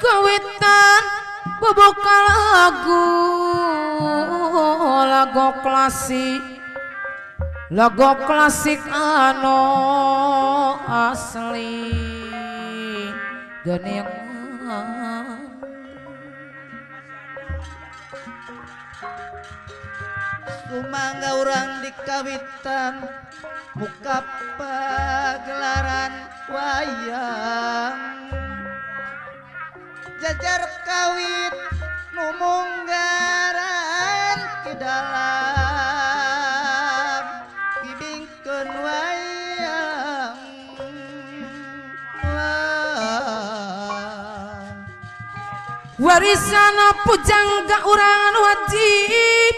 Kawitan bubuka lagu lagu klasik, lagu klasik anu asli geuning. Sumangga urang di kawitan muka pagelaran wayang, jajar kawit numunggaran di dalam bibingkeun wayang. Warisan pujangga urang wajib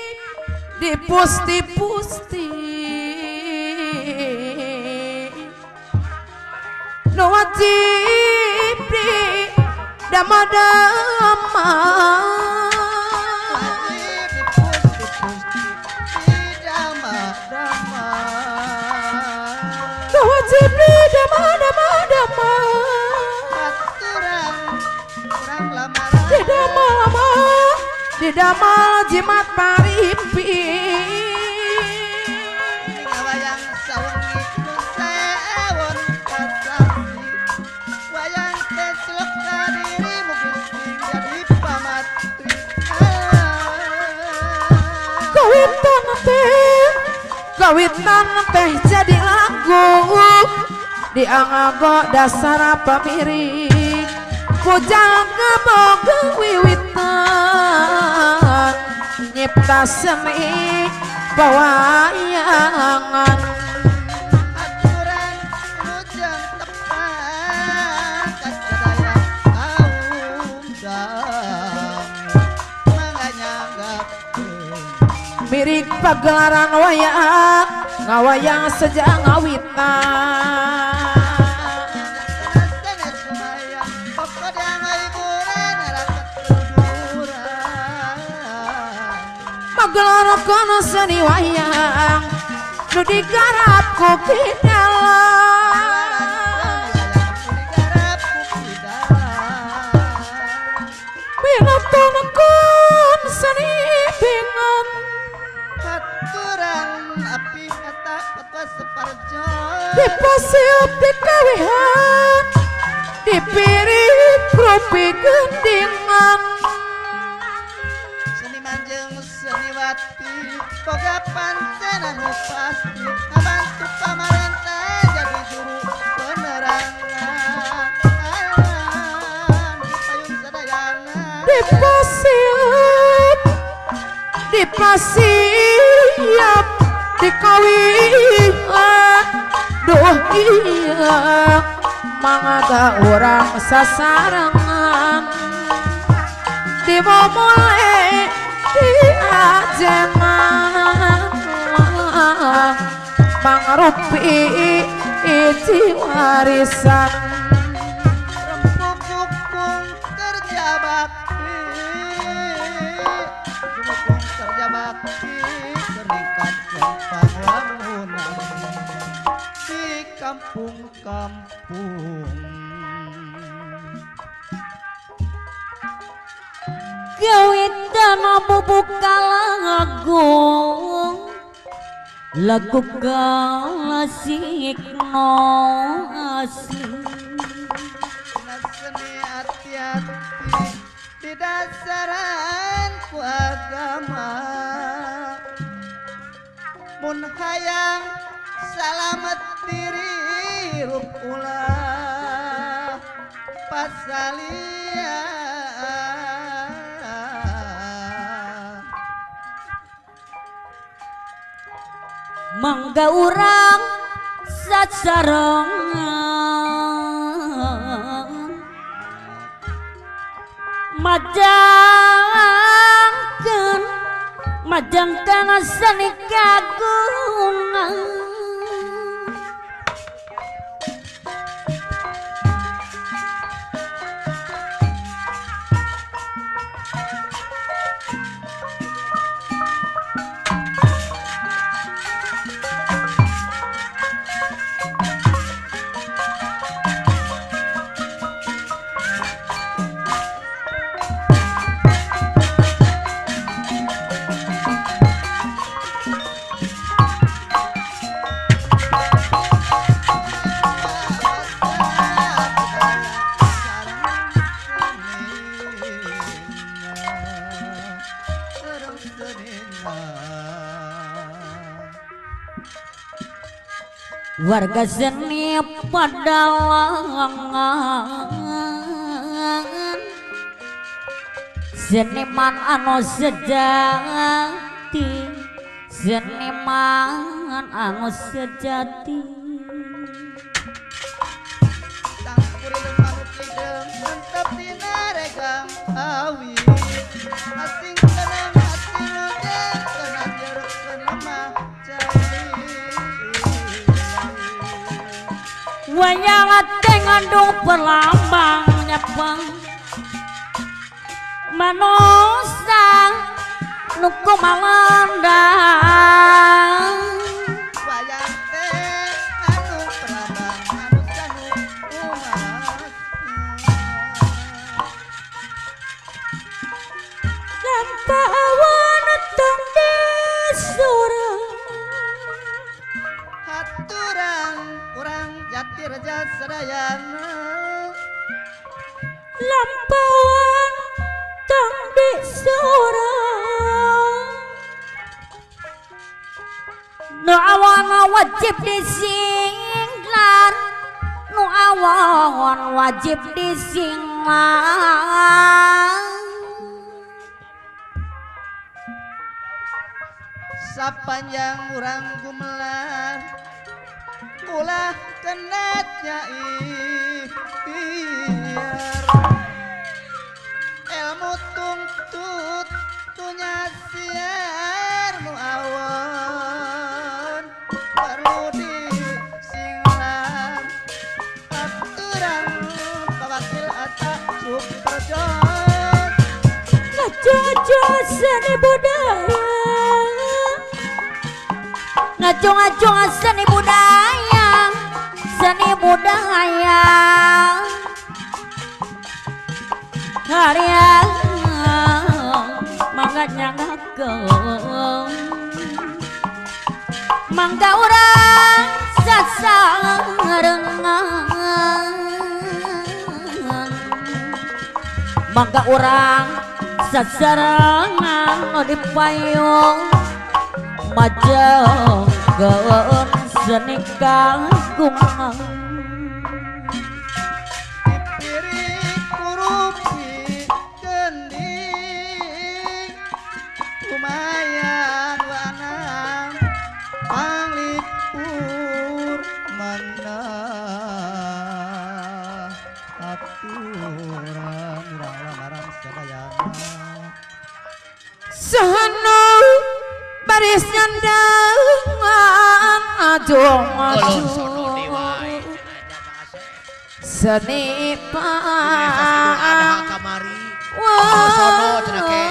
dipusti-pusti, nu wajib di dama-dama, wajib dipusti-pusti di dama-dama, nu wajib di dama-dama-dama, aturan urang lamaran di dama-lama, di dama jimat paripi. Wayang sawengi nu sewon kasasi, wayang teh silek ka diri mugi sing jadi pamatri. Kawitan teh, kawitan teh jadi lagu dianggo dasar pamiring, pujangga boga wiwitan nyipta seni pewayangan. Aturan lujeng tepat kasadaya kaum dang mangga nyanggapkeun mirik pagelaran wayang ngawayang sejak ngawitan. Magelar kono seni wayang nu digarap ku kidalang, pinonton seni bingung, aturan api kata ketua separjo dipasiup dikawihan dipiring rupi gendingan. Seniman jeung seniwati boga pancen anu pasti ngabantu pamarentah jadi juru penerangan di payun sadayana. Dipasiup, dipasiup dikawihan, duh iya mangga urang sasarengan dimomole diajeman mangrupi iji warisan. Rempuk dukung kerja bakti, dukung kerja bakti meningkatkan pembangunan di kampung-kampung. Kawitan bubuka lagu lagu klasik no asli, seni hati-hati di dasaran ku agama, mun hayang salamet diri rup ulah pasalia. Mangga urang sasarengan majangkeun majangkeun seni kagungan. Warga seni padalangan, seniman anu sejati, seniman anu sejati. Tangkuring manuk hideung mantep dina regang awi. Asing tenang hati ludeung tenang jeruk lemah cai. Wayang teh ngandung perlambang nyepeng manusa nu kumalandang. Wayang teh ngandung perlambang manusa nu kumalandang. Lampawan tong disurang haturang urang Jatireja sadayana. Lampawan tong disurang nu awan wajib disinglar, nu awan wajib disinglar. Sapanjang urang gumelar ulah kena ikhtiar. Ilmu tungtut tunya siar nu awon perlu disinglar. Aturan pawakil ata superjon ngaco-ngaco seni budaya, ngaco-ngaco seni budaya, seni budaya. Karya mangga nyangakeun, mangga urang sasarengan, mangga urang sasarengan nu dipayung majengkeun seni kagungan. Dipiri kurupi gending lumayan wanang panglipur mana aturan urang lamaran sadayana. Sahanu baris nyandangan ajong ajong seni ada kamari sono cenah ke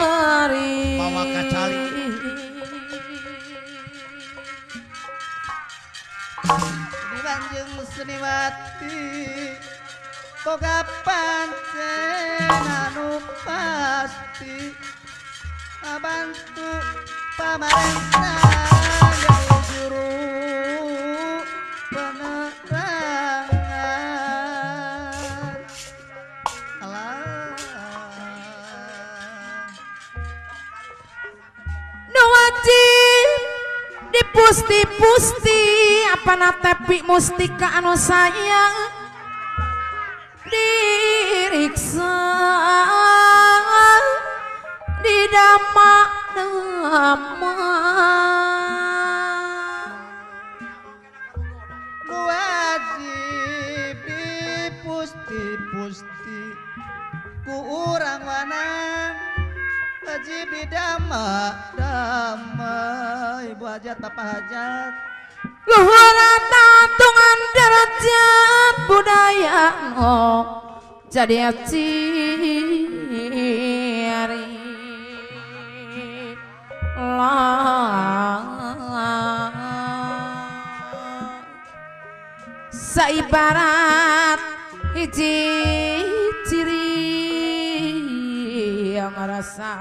bawa kacali. Seniman jeung seniwati boga pancen anu pasti ngabantu pamarentah jadi juru penerangan. Alah nu wajib dipusti-pusti apana tepi mustika anu sayang diriksa didama nama. Nu wajib dipusti-pusti ku urang wanang wajib didama dama. Ibu hajat bapak hajat luhur tatungan derajat budaya no jadi ciri lah saibarat hiji ciri yang ngerasa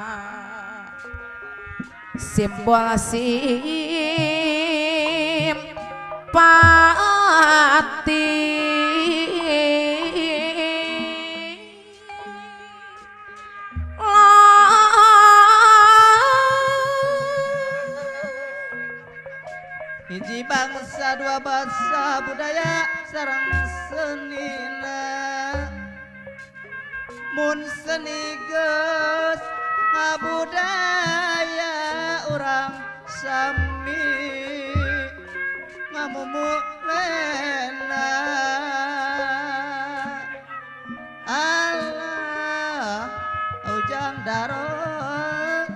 simbol simpati. Hiji bangsa dua Jaga basa budaya sareng senina mun seni geus ngabudaya urang sami ngamumulena Allah ujang darot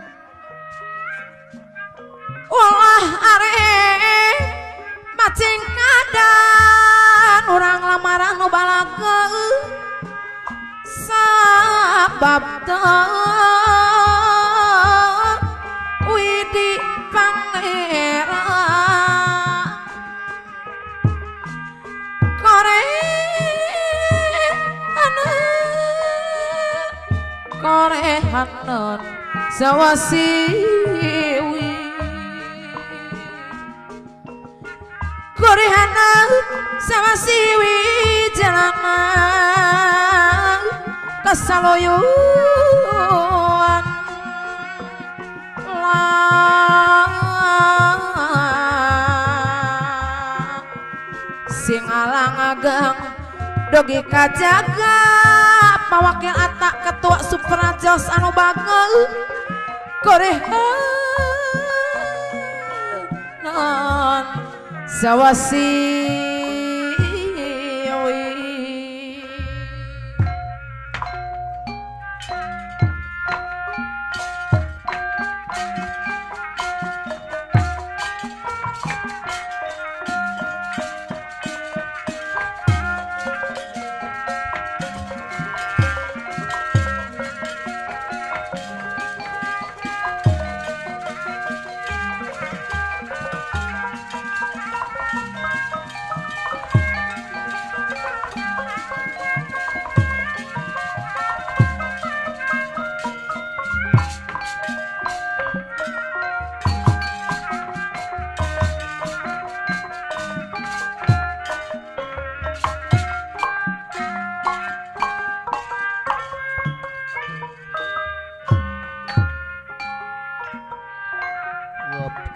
walah are macing kadan urang lamaran nu balaga sabab teu widi pangera korehanon sawasiwi korehanon sawasiwi jalanan kasaloyuan lah sing alang ageng dogi kajaga pawakil atak ketua Suprajos anu bagel korehanon sawasiwi.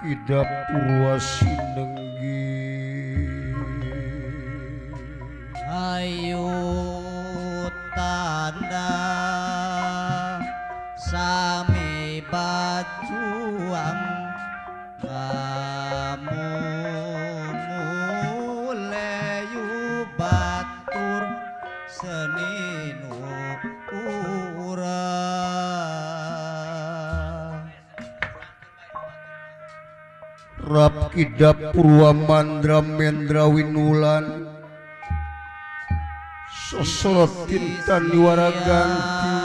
Ida Purwa Sinenggi ayu tanda sami bacuang ngamumuleyu batur seninu urang Rap Kida Purwa Mandra Mendra Winulan Sosorot Tintan Diwaraganti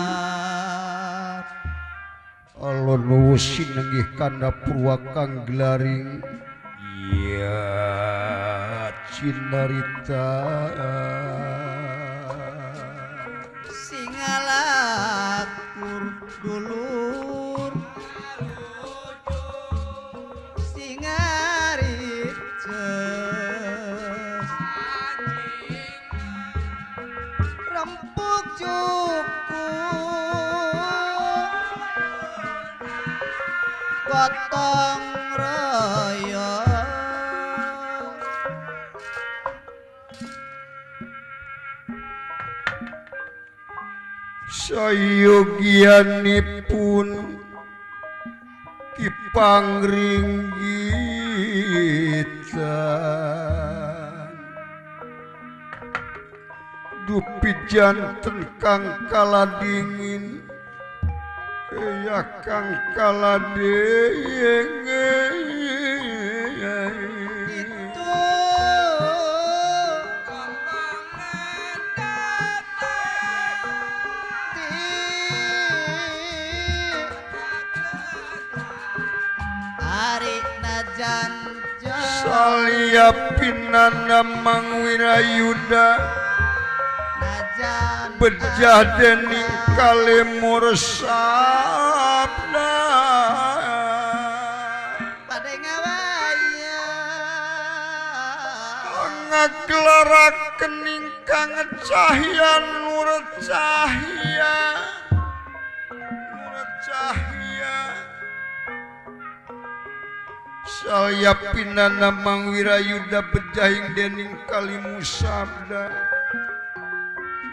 Alon nuwu sinenggih kanda Purwa kang glaring ya cinarita singalakur dulur rempuk cukup gotong royong sayogianipun Ki Pangringgitan dupi janten kang kala dingin ya kang kala dingin itu ari najan salia pinanda mangwirayuda bejah dening kalemur sabda pada ngawaya ngagelaraken ingkang cahya nur cahya nur cahya Salya pinana Mang Wirayuda bejahing dening kalimusabda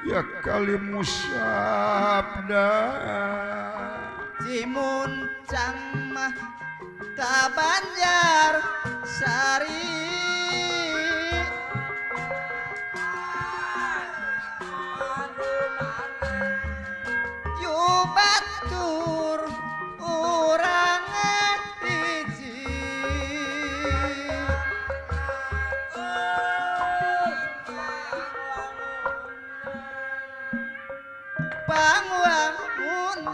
ya kalimusabda Cimuncang mah ka Banjar Sari yu batur urang hiji pangwangunan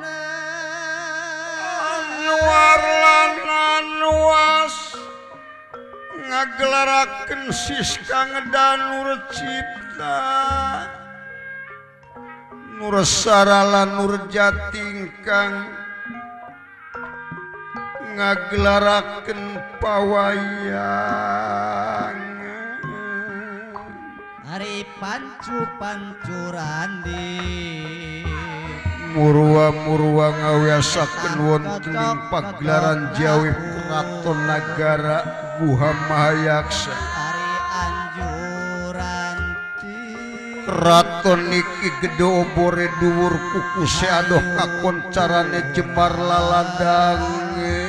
Anwar lan Anwas ngagelaraken siska ngedanur cipta nur sarala nur jati ingkang ngagelaraken pawayang Ari pancu pancurandi murwa-murwa ngawiasaken wonten ing pagelaran Jawi Keraton Nagara Guha Mahayaksa. Ari anjuranti Keraton iki gedhe obore dhuwur kukuse adoh kakoncarane jembar laladange.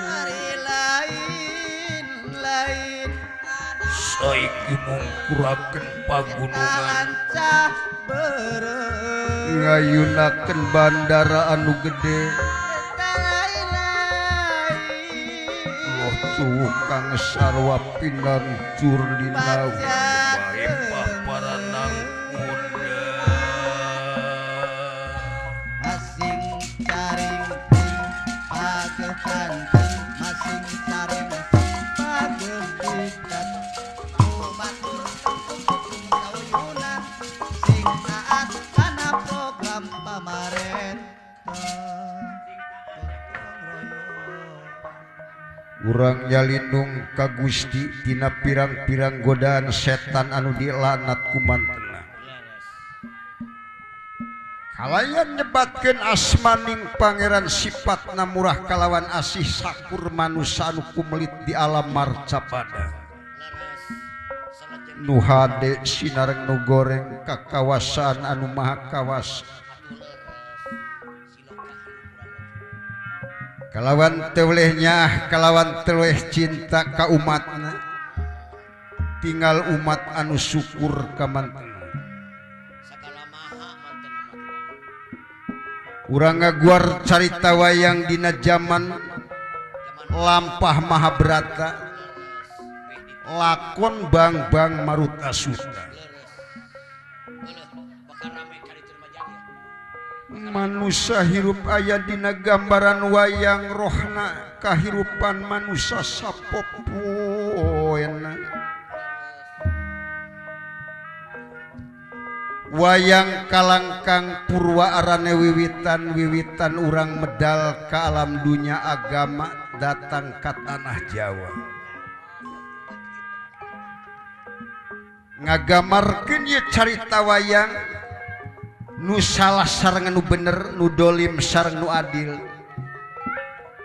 Ari lain lain Saiki mungkuraken pagunungan lancah beureum ngayunaken bandara anu gede loh tuh kang sarwa pinancur dina bae paparanang kuda masing caring pagehan masing caring pagehikat batur kauyunan sing taat kana program pamarentah. Urang nyalindung ka Gusti tina pirang-pirang godaan setan anu dilanat ku mantena. Kalayan nyebatkeun asmaning pangeran sifatna murah kalawan asih sakur manusa anu kumelit di alam marcapada. Nu hade sinareng nu goreng kakawasaan anu maha kawasa. Kalawan tewlehnya kalawan teleh cinta ka umatna tinggal umat anu syukur ka mantena. Urang ngaguar carita wayang dina jaman lampah Mahabharata lakon bang-bang Maruta Suta. Manusa hirup aya dina gambaran wayang rohna kahirupan manusa sapopoena. Wayang kalangkang purwa arane wiwitan-wiwitan urang medal ka alam dunya agama datang ka tanah Jawa. Ngagamarkeun ieu carita wayang nu salah sareng nu bener, nu dolim sareng nu adil,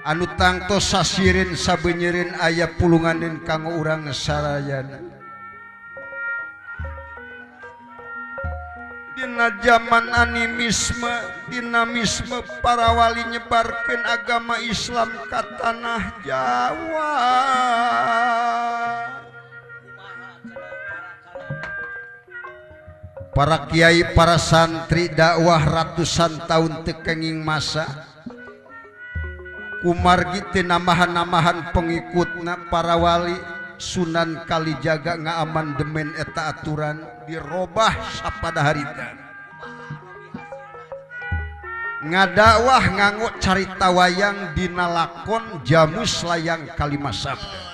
anu tangtos sasirin sabeunyerin aya pulunganin kanggo urang sarayana. Dina jaman animisme, dinamisme para wali nyebarkeun agama Islam ka tanah Jawa. Para kiai, para santri dakwah ratusan tahun teu kenging masa kumargi teu namahan-namahan pengikutna para wali Sunan Kalijaga ngaamandemen eta aturan dirobah sapada harita. Ngadakwah nganggo carita wayang dina lakon Jamus Layang Kalimasabda.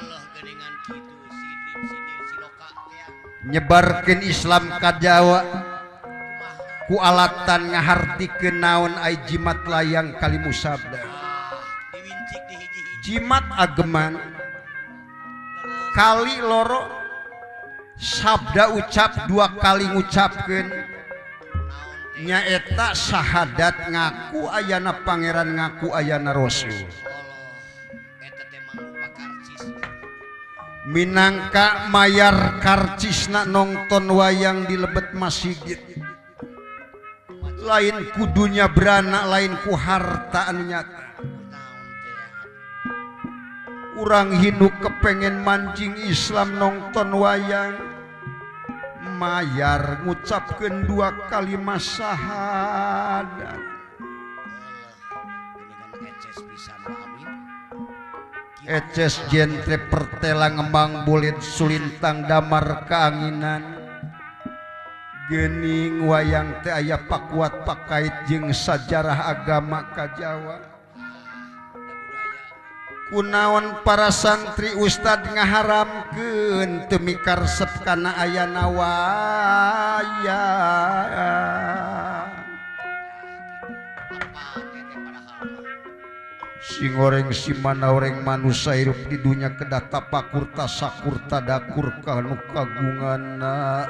Nyebarkeun Islam ka Jawa ku alatan ngahartikeun naon ai jimat layang Kalimusabda. Jimat ageman kali loro sabda ucap dua kali ngucapkeun nyaeta syahadat ngaku ayana pangeran ngaku ayana rasul. Minangka mayar karcisna nonton wayang di lebet masjid. Lain kudunya beranak, lain ku harta anu nyata. Urang hinuk kepengen mancing Islam nonton wayang, mayar ngucapkeun dua kalimat syahadat. Eces jentre pertela ngembang bulit sulintang damar keanginan. Gening wayang teh aya pakuat pakait jeung sajarah agama ka Jawa. Kunaon para santri ustad ngaharamkeun teu mikaresep kana ayana wayang. Sing oreng si mana oreng manusia hirup di dunia kedah tapakur tasakur tadakur kanu kagunganna.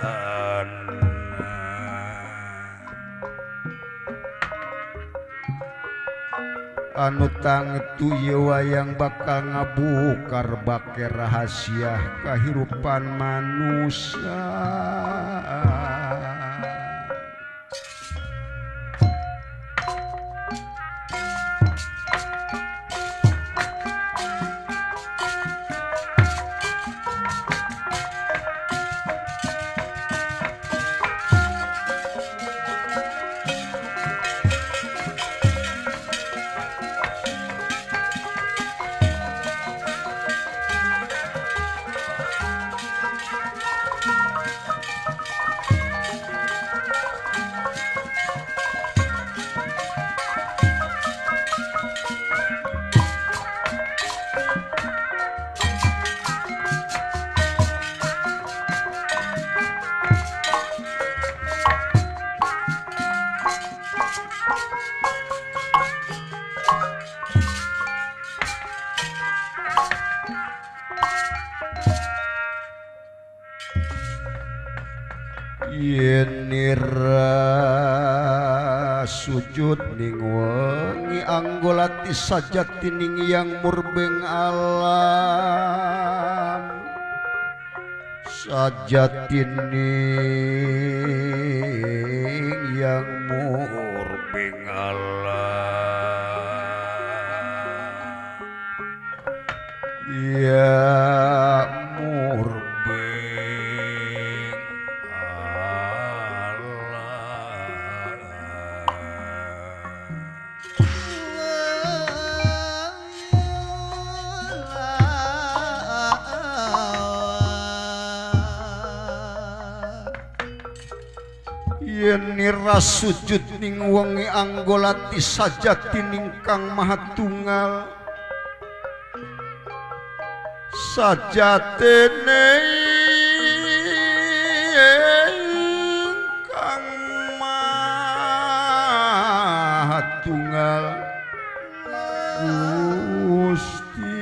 Anu tangtu ieu wayang bakal ngabukar bake rahasia kahirupan manusia. Yenira sujud ning wengi anggolati sajatining yang murbeng alam sajatining yang murbeng alam ya murbeng. Yenira sujud ning wengi anggolati sajatining kang maha tunggal sajatine kang maha tunggal Gusti.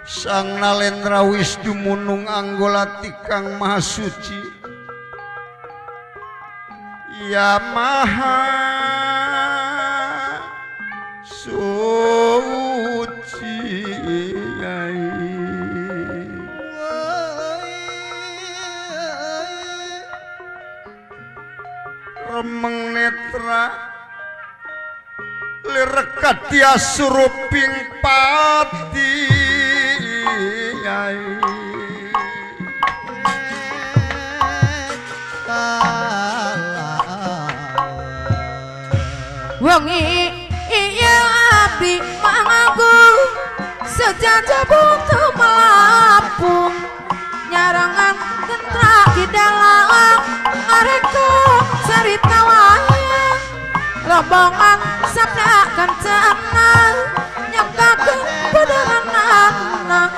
Sang Nalendra Wisnu munung anggolati kang maha suci ya maha suci. Remeng netra lirekat dia suruping pati. Wengi iya abdi mangaku sejaja butuh melapung nyarangan gentra di dalam ngareko cerita wayang rombongan sabda kencana nyangkakeun beneran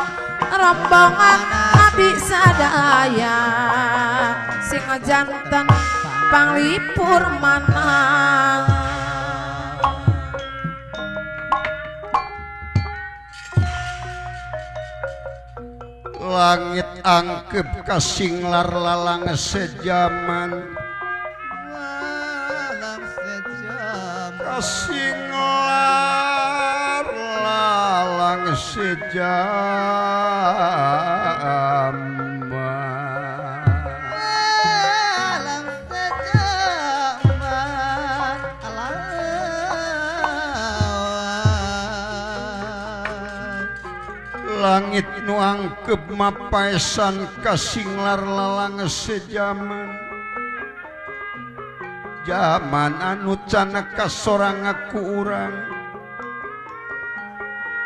rombongan abdi sadaya sing janten panglipur manang. Langit angkep kasinglar lalang sejaman kasinglar sejaman Alang sejaman alang langit nu angkep mapaesan kasinglar lalang sejaman jaman anu cana kasorang aku urang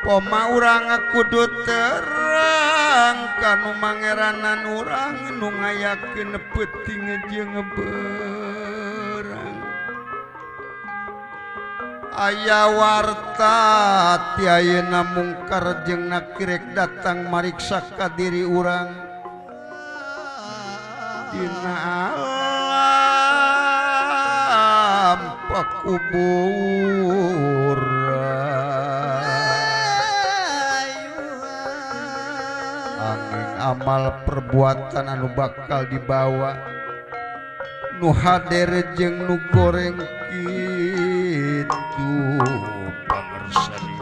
poma urang kudu terang kanu mangeranan urang nu ngayakeun peuting jeung beurang aya warta ti ayeuna mungkar jeung nakirek datang mariksa ka diri urang dina alam pakuburan angin amal perbuatan anu bakal dibawa nu hadir jeung nu goreng kitu pangersa di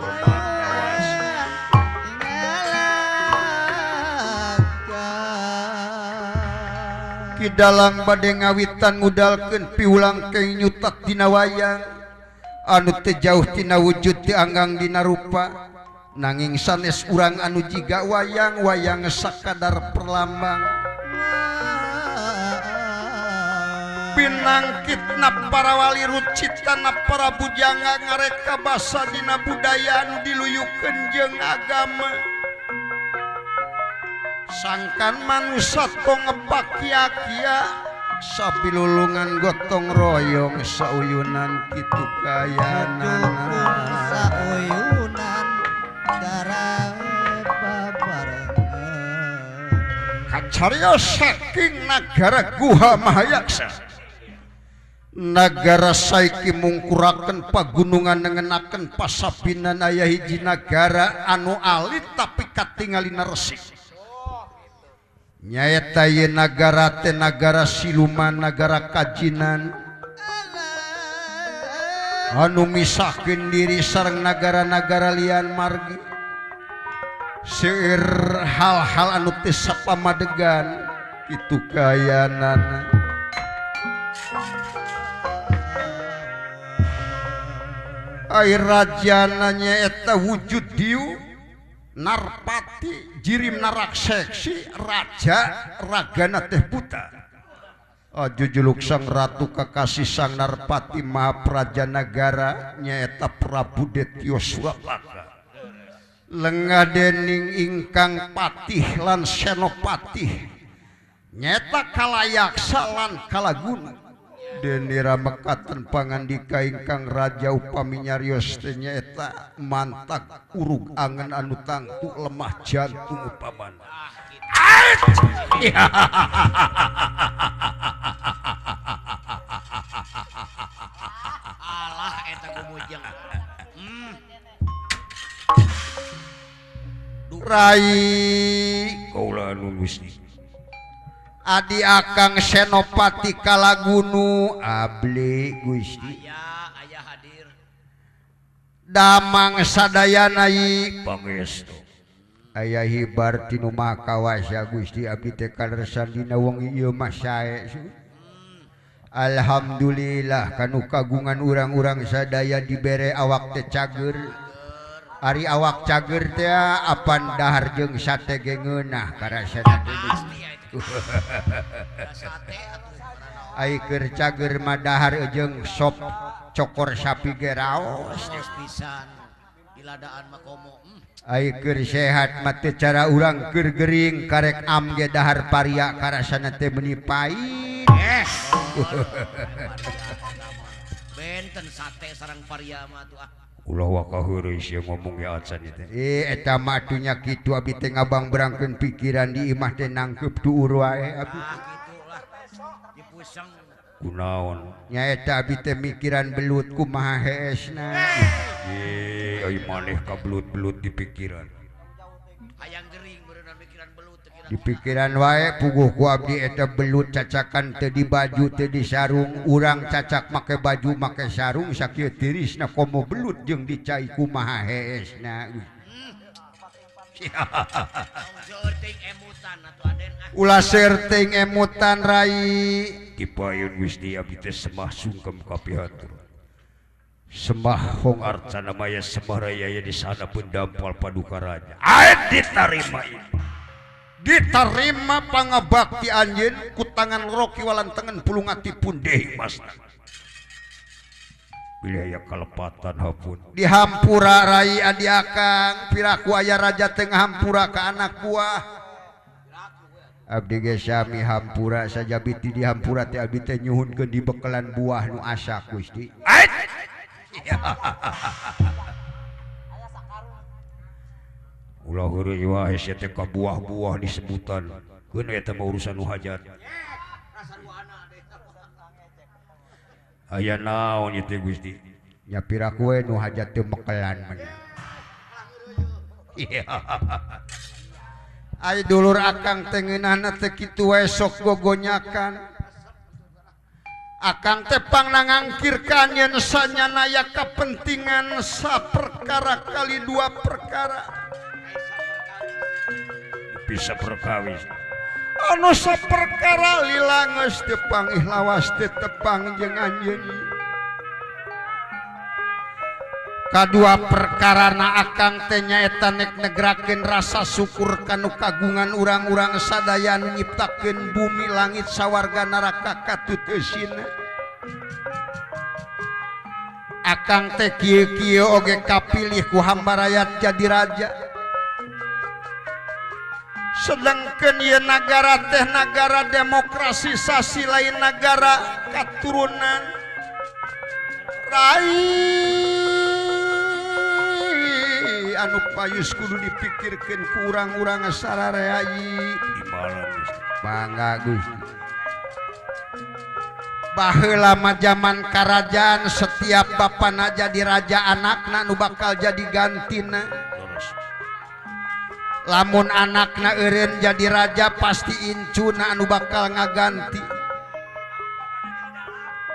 Ki dalang bade ngawitan ngudalkeun piulang keng nyutak dina wayang anu teu jauh tina wujud teu anggang dina rupa nanging sanes urang anu jiga wayang wayang sakadar perlambang pinangkitna para wali rucitana para bujangga ngareka basa dina budaya anu diluyukeun jeung agama sangkan manusa tong ngepakia-kia sabilulungan gotong royong sauyunan kitu kayanana sauyunan darah babarengan kacarios saking nagara Guha Mahayaksa nagara saiki mungkuraken pagunungan nengenaken pasabinan aya hiji nagara anu alit tapi katingalina resik nyaeta ye nagara teh nagara siluman nagara kajinan anu misahkeun diri sareng nagara-nagara lian margi seueur hal-hal anu teu sapamadegan kitu kayanana ai rajana nyaeta wujud diu Narpati jirim narakseksi raja ragana teh buta jujuluk sang ratu kakasih sang Narpati Mahapraja nagara nyaeta Prabu Detyo Suratlaka lengah dening ingkang patih lan senopatih nyaeta Kalayaksa lan Kalaguna denira mekaten pangandika ingkang raja upami nyarios teh nyaeta mantak urug angen anu tangtu lemah jantung upamana. Alah eta gumujeng. Rai kaula anu Gusti Adi Akang Senopati Kalagunu abli Gusti aya hadir damang sadayana pangestu aya hibar tinu makawasa Gusti abdi teh kalersan dina wengi ieu mah sae. Alhamdulillah kanu kagungan urang-urang sadaya dibere awak teh cager. Ari awak cager teh apan dahar jeung sate ge ngeunah karasana teh. Ai keur cager mah dahar jeung sop cokor sapi ge raos pisan diladaan mah komo. Ai keur sehat mah teu cara urang keur gering karek am ge dahar paria karasana teh meuni pait. Benten sate sareng paria mah atuh ah. Ulah waka heureuy sia ngomong ge acan teh. Eta mah atunya kitu abi teh ngabang berangkeun pikiran di imah teh nangkeup tuur wae abi. Ah kitu lah. Dipuseng. Kunaon? Nya eta abi teh mikiran belut kumaha heesna. Ai maneh ka belut-belut di pikiran. Hayang gering beureunan mikiran belut teh kira. Di pikiran wae puguh ku abdi eta belut cacakan teu di baju teu di sarung, urang cacak make baju make sarung sakieu tirisna komo belut jeung dicai kumaha heesna. Ulah serting emutan rai dipayun Gusti abdi teh semah sungkem ka pihatur. Sembah hong arcana maya sembah raya di sana pun dampal paduka raja. Ait ditarima ini. Diterima pangabakti anjeun ku tangan roki walantengen pulungati pun dehi masna. Bilih aya kalepatan hapun. Dihampura rai adi akang piraku aya raja teh ngahampura ka anak buah. Abdi ge sami hampura sajabiti dihampura teh abdi teh nyuhunkeun dibekelan buah nu asak Gusti. Ait ulah heureuy wae sia teh ka buah-buah disebutan keun eta mah urusan nu hajat aya naon ieu teh Gusti nya piraku we nu hajat teu mekelan mah. Ai dulur akang teh ngeunahna teh kitu wae sok gogonyakan. Akang teh pangnangangkirkan yen sanyana aya kapentingan saperkara kali dua perkara bisa perkawis anu saperkara lila geus teu pangih lawas teu tepang jeung anjeun. Kadua perkarana akang teh nyaeta nek negrakeun rasa syukur kanu kagungan urang-urang sadaya anu nyiptakeun bumi langit sawarga neraka katut eusina. Akang teh kieu-kieu oge kapilih ku hamba rakyat jadi raja. Sedangkeun ieu nagara teh nagara demokrasisasi lain nagara katurunan. Rai anu payus kudu dipikirkeun ku urang-urang sararea ieu di malam Gusti. Mangga Gusti. Baheula mah jaman karajaan setiap bapana jadi raja anakna nu bakal jadi gantina. Lamun anakna eureun jadi raja pasti incuna anu bakal ngaganti.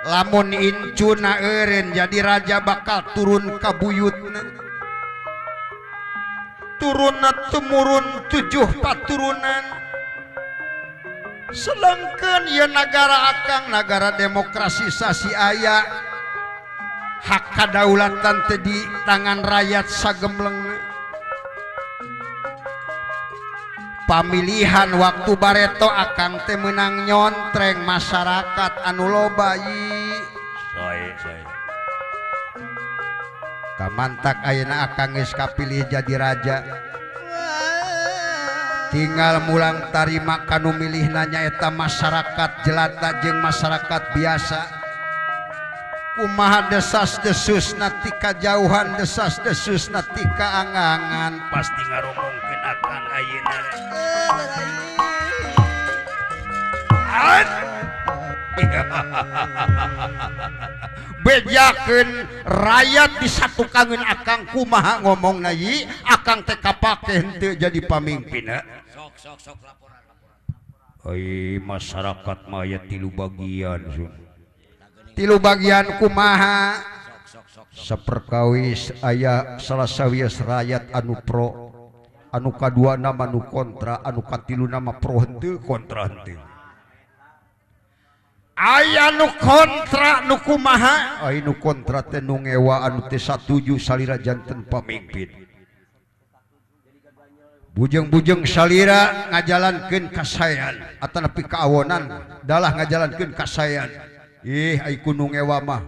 Lamun incuna eureun jadi raja bakal turun ka buyutna. Turun temurun 7 paturunan. Sedangkan ya nagara akang nagara demokrasisasi aya hak kadaulatan teh di tangan rakyat sagemleng. Pamilihan waktu bareto akang teh menang nyontreng masyarakat anu loba yi. Sae sae. Kamantak ayeuna akang geus kapilih jadi raja. Tinggal mulang tarima kanu milihna nyaeta masyarakat jelata jeung masyarakat biasa. Kumaha desas-desusna ti kajauhan, desas-desusna ti kaangangan pasti ngaromongkeun akang ayeuna. Bejakeun rakyat disatukangeun akang kumaha ngomongna yi akang teh kapake henteu jadi pamimpin. Sok sok sok laporan laporan. Ai masyarakat mah aya 3 bagian sun. 3 bagian kumaha? Saperkawis aya salah sawios rakyat anu pro, anu kadua nama anu kontra, anu katilu nama pro henteu kontra henteu. Aya nu kontra nu kumaha? Ai nu kontra teh nu ngewa anu teh satuju salira janten pamimpin. Bujeng-bujeng salira ngajalankeun kasaean atanapi kaawonan dalah ngajalankeun kasaean. Ih ai ku nu ngewa mah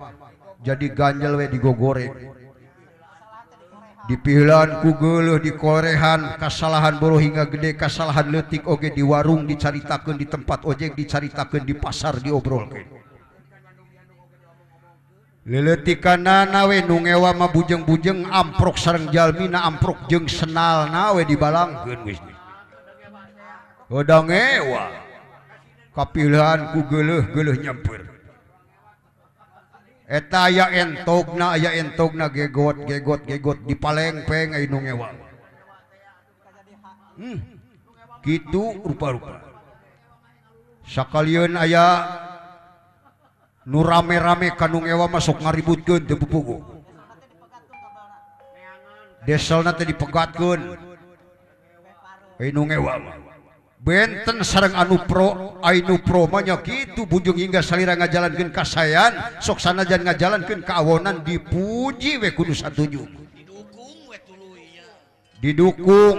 jadi ganjel we digogoreng. Dipihelan ku geuleuh dikorehan kasalahan boro hingga gede kasalahan leutik oge di warung dicaritakeun di tempat ojek dicaritakeun di pasar diobrolkeun. Leuleutikanana we nu ngewa mah bujeng-bujeng amprok sareng jalmina amprok jeung senalna we dibalangkeun geus. Udah ngewa kapilehan ku geuleuh-geuleuh nyamper. Eta aya entogna gegot gegot gegot dipalengpeng aya nu ngewa. Kitu rupa-rupa. Sakalieun aya nu rame-rame ka nu ngewa masuk ngaributkeun teu pupugu. Deselna teh dipegatkeun. Ai nu ngewa mah benten sareng anu pro. Ai nu pro mah nya kitu bujung hingga salira ngajalankeun kasayan, sok sanajan ngajalankeun kaawonan dipuji we kudu satuju. Didukung we tuluy nya. Didukung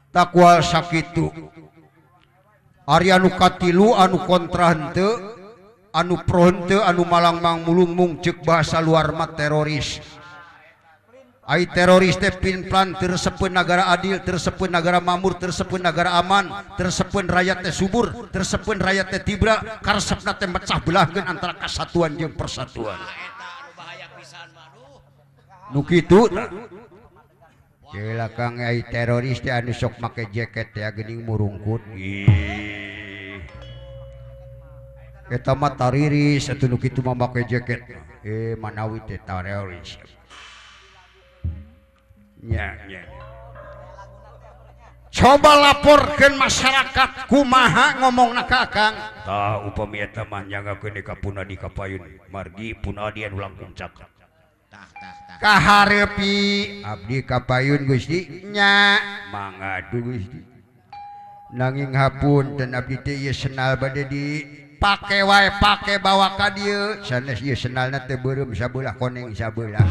takwa sakitu. Ari anu katilu anu kontra henteu, anu pro henteu, anu malangmang mulungmung ceuk bahasa luar mah teroris. Ai teroris teh pinplan teu resepeun nagara adil, teu resepeun nagara makmur, teu resepeun nagara aman, teu resepeun rakyat teh subur, teu resepeun rakyat teh tibra, karesepna teh mecah belahkeun antara kasatuan jeung persatuan. Tah eta anu bahaya pisan mah aduh. Nu kitu tah. Gila Kang, ai teroris teh anu sok make jaket teh geuning murungkut. Ih. Eta mah tariris atuh nu kitu mah make jaket. Eh manawi teh teroris. Nya nya. Coba laporkeun masyarakat kumaha ngomongna ka Akang. Tah upami eta mah nyangakeun ka Punadi kapayun, margi Punadi anu langkung cakep. Tah tah tah. Kahareupi abdi kapayun Gusti nya, mangga Gusti. Nanging hapunten abdi teh ieu senal bade di pake wae, pake bawa ka dieu. Sanes ieu senalna teh beureum sabelah koneng sabelah.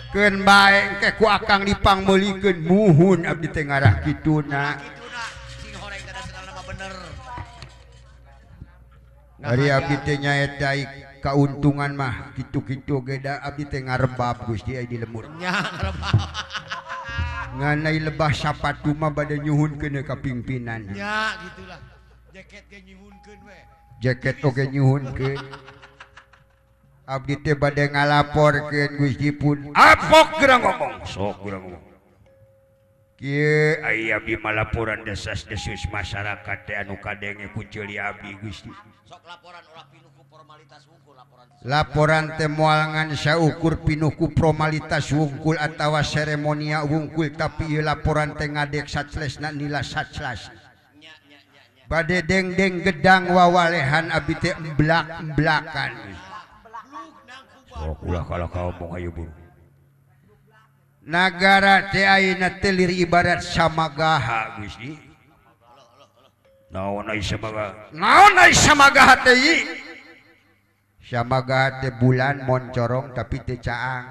Keun bae engke ku Akang dipangmeulikeun, muhun abdi teh ngarah kituna. Kituna sing horeng kada senalna mah bener. Ari abdi teh nyaeta kauntungan mah kitu-kitu ge da abdi teh ngarebab Gusti ai di lembur. Nya ngarebab. Ngan ai lebah sapatu mah bade nyuhunkeun ka pimpinan. Nya gitulah. Jaket ge nyuhunkeun we. Jaket oge nyuhunkeun. Abdi teh bade ngalaporkeun Gusti pun. Apok geura ngomong. Sok geura ngomong. Kieu ai abdi mah laporan desas-desus masyarakat teh anu kadenge ku ceuli abdi Gusti. Sok laporan ulah pinuh ku formalitas wungkul laporan. Laporan teh moal ngan saukur pinuh ku formalitas wungkul atawa seremonia wungkul, tapi ieu laporan teh ngadek saclesna nila saclas. Nya nya nya nya. Bade dengdeng gedang wawalehan abdi teh emblak-emblakan. Sok ulah kalah kaomong ayo buru. Nagara teh ayeuna teh lir ibarat samagaha Gusti. Naon ai samagaha? Naon ai samagaha teh ieu? Samagaha teh bulan moncorong tapi teu caang.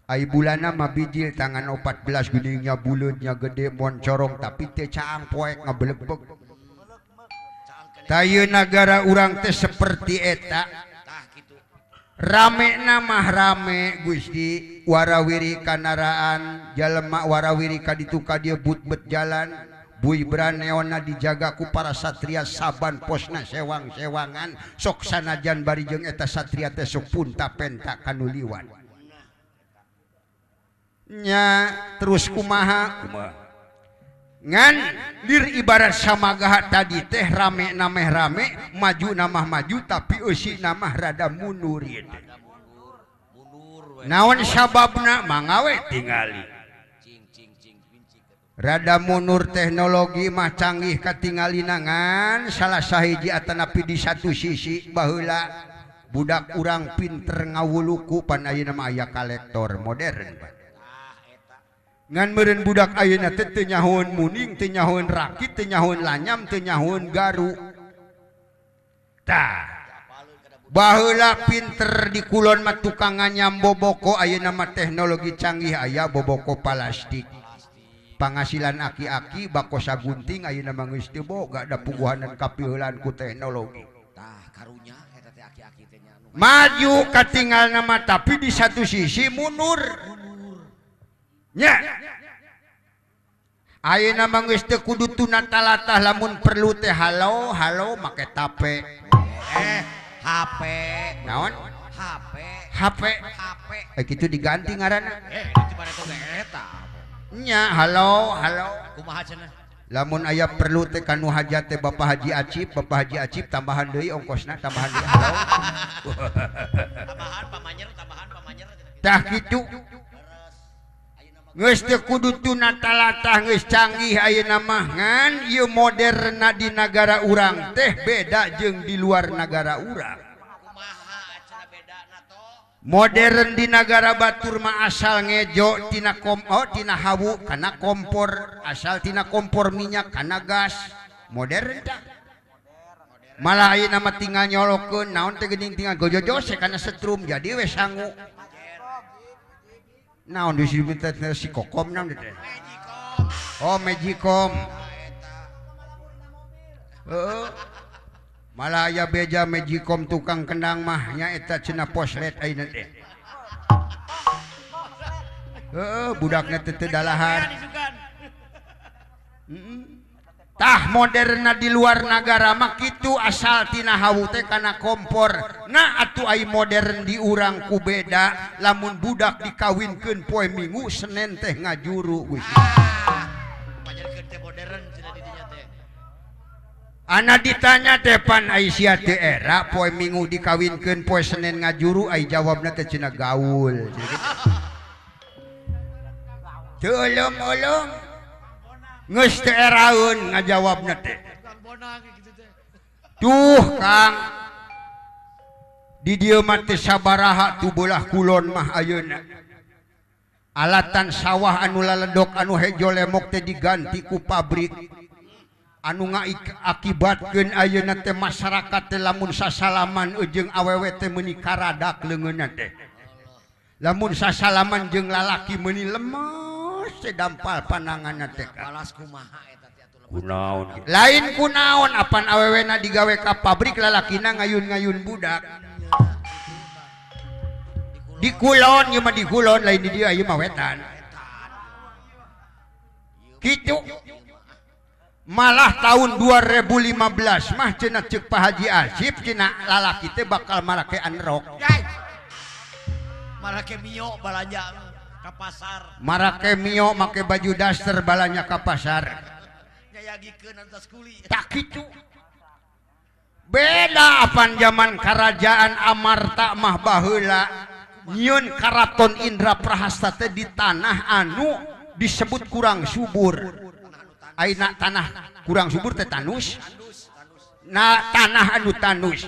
Ai bulanna mah bijil tangan 14 geuning buleudnya gede moncorong tapi teu caang poek ngabelegbeg. Tah ieu nagara urang teh seperti eta. Rame nama rame Gusti, warawiri kanaraan jalema warawiri ka ditu ka dieu but-bet jalan buy braneona dijaga ku para satria saban posna sewang-sewangan, sok sanajan bari jeung eta satria teh sok punta penta kanu liwat nya. Terus kumaha kumaha ngan lir ibarat samagaha tadi teh rame nameh rame, maju namah maju tapi eusi namah rada mundur ieu teh. Mundur we. Naon sababna mangga we tingali. Cing cing cing pincing. Rada mundur teknologi mah canggih katingalina, ngan salah sahiji atanapi di satu sisi baheula budak urang pinter ngawuluku, pan ayeuna mah aya kolektor modern pan. Tah eta. Ngan meureun budak ayeuna teh teu nyahoeun muning, teu nyahoeun rakit, teu nyahoeun lanyam, teu nyahoeun garu. Tah. Baheula pinter di kulon mah tukang nganyam boboko, ayeuna mah teknologi canggih aya boboko plastik. Pangasilan aki-aki bako sagunting ayeuna mah geus teu boga da puguhanan kapiheulaan ku teknologi. Tah karunya eta teh aki-aki teh nya anu Maju katinggalna mah tapi di satu sisi mundur. Nya. Ayeuna mah geus teu kudu tuna talatah, lamun perlu teh halo halo make tape. Eh HP. Naon? HP. HP. HP. Eh kitu diganti ngaranna. Eh itu pada teh eta. Nya halo halo. Kumaha cenah? Lamun aya perlu teh kanu hajat teh Bapak Haji Acip, Bapak Haji Acip tambahan deui ongkosna, tambahan deui halo. Tambahan pamanyer, tambahan pamanyer. Tah kitu. Geus teu kudu tuna talatah, geus canggih ayeuna mah, ngan ieu moderna di nagara urang teh beda jeung di luar nagara urang. Kumaha cenah bedana to? Modern di nagara batur mah asal ngejo tina tina hawu kana kompor, asal tina kompor minyak kana gas. Modern tah. Malah ayeuna mah tinggal nyolokeun naon teh geuning tinggal gojojose kana setrum jadi we sangu. Naon disebut teh si kokom naon teh? Oh, Magicom. Heeh. Malah aya beja Magicom tukang kendang mah nya eta cenah poslet ayeuna teh. Heeh, budakna teh teu dalahar. Tah moderna di luar nagara mah kitu asal tina hawu teh kana kompor. Nah atuh ai modern di urang ku beda lamun budak dikawinkeun poe Minggu Senen teh ngajuru geus. Ana ditanya teh pan ai sia teu era poe Minggu dikawinkeun poe Senen ngajuru ai jawabna teh cenah gaul. Teu ulum-ulum geus teu eraeun ngajawabna teh. Tuh Kang di dieu mah teh sabaraha tu beulah kulon mah ayeuna. Alatan sawah anu laledok anu hejo lemok teh diganti ku pabrik. Anu ngakibatkeun ayeuna teh masyarakat teh lamun sasalaman jeung awewe teh meuni karadak leungeunna teh. Lamun sasalaman jeung lalaki meuni lemes teh dampal pananganna teh. Balas kumaha eta teh atuh lemes. Kunaon? Lain kunaon apan awewena digawe ka pabrik lalakina ngayun-ngayun budak. Di kulon ieu mah di kulon lain di dieu ieu mah wetan. Kitu. Malah tahun 2015 mah cenah ceuk Pak Haji Asip cenah lalaki teh bakal marake anrok. Marake mio balanja ka pasar. Marake mio make baju daster balanja ka pasar. Nyayagikeun atas kuli. Tak kitu. Beda apan zaman kerajaan Amarta mah baheula nyieun karaton Indra Prahasta teh di tanah anu disebut kurang subur. Aina tanah kurang subur teh tanus. Nah tanah anu tanus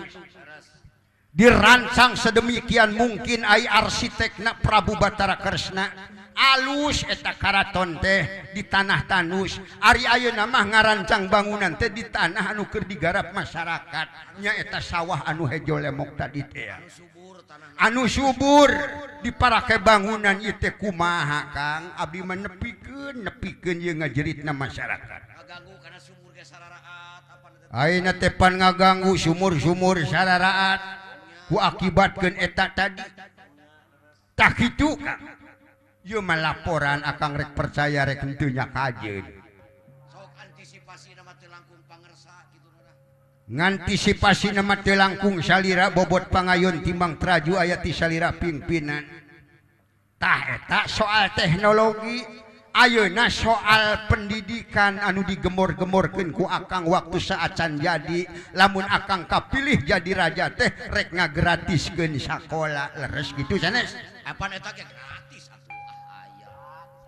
dirancang sedemikian mungkin ai arsitekna Prabu Batara Kresna alus eta karaton teh di tanah tanus. Ari ayeuna mah ngarancang bangunan teh di tanah anu keur digarap masyarakat nya eta sawah anu hejo lemok tadi teh anu subur diparake bangunan ieu teh kumaha Kang abdi mah nepikeun nepikeun ieu ngajeritna masyarakat. Ngaganggu kana sumur ge sararaat ayeuna teh pan ngaganggu sumur-sumur sararaat ku akibatkeun eta tadi. Tah kitu Kang. Ieu mah laporan akang rek percaya rek henteu nya kajeun. Sok antisipasina mah teu langkung pangersa kitu na. Ngantisipasina mah teu langkung salira bobot pangayun timbang traju aya ti salira pimpinan. Tah eta soal teknologi ayeuna soal pendidikan anu digemor-gemorkeun ku akang waktu saacan jadi lamun akang kapilih jadi raja teh rek ngagratiskeun sakola leres gitu sanes. Apan eta ge gratis atuh aya.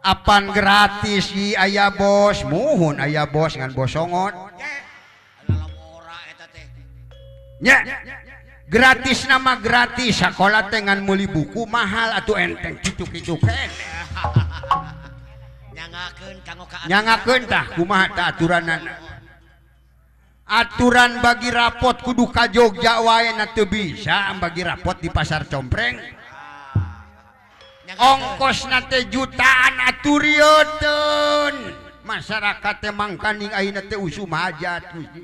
Apan gratis ieu aya bos muhun aya bos ngan bosongot. Nya gratis nama gratis sakola teh ngan meuli buku mahal atuh enteng kitu-kitu keneh. Nyangakeun tah kumaha tah aturanana. Aturan bagi rapot kudu ka Jogja wae na teu bisa bagi rapot di pasar Compreng. Ongkosna teh jutaan atuh rieutkeun. Masyarakat teh mangkaning ayeuna teh usum hajat Gusti.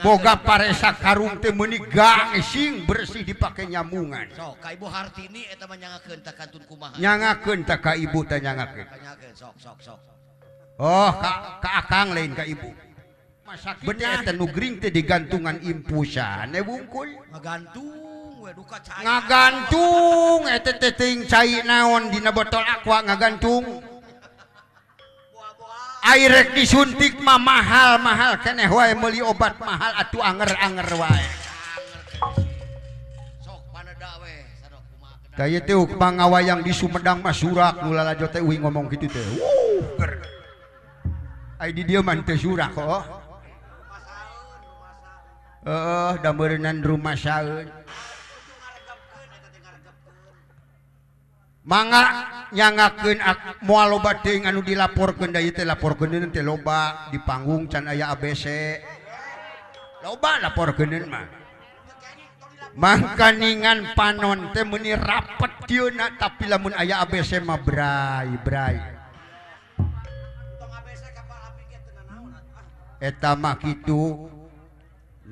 Boga paresa karung teh meuni gangsing bersih dipake nyamungan. Sok ka Ibu Hartini eta mah nyangakeun tah kantun kumaha. Nyangakeun tah ka ibu teh nyangakeun. Sok sok sok. Oh ka akang lain ka ibu. Bener eta nu gering teh digantungan impusan we wungkul. Ngagantung we duka cai. Ngagantung eta teh teuing cai naon dina botol aqua ngagantung. Air rek disuntik mah mahal-mahal keneh wae meuli obat mahal atuh anger-anger wae. Sok paneda we sadok kumaha. Tah ieu teh pangawayang di Sumedang mah surak nu lalajo teh uing ngomong kitu teh. Wuh ger. Ai di dieu mah teu surak oh. Heeh, da meureunnan rumasaeun. Mangga nyangakeun moal loba teuing anu dilaporkeun da ieu teh laporkeun teh loba di panggung can aya ABC. Loba laporkeun mah. Mangkaningan panon teh meuni rapet dieuna tapi lamun aya ABC mah bray-bray. Eta mah kitu.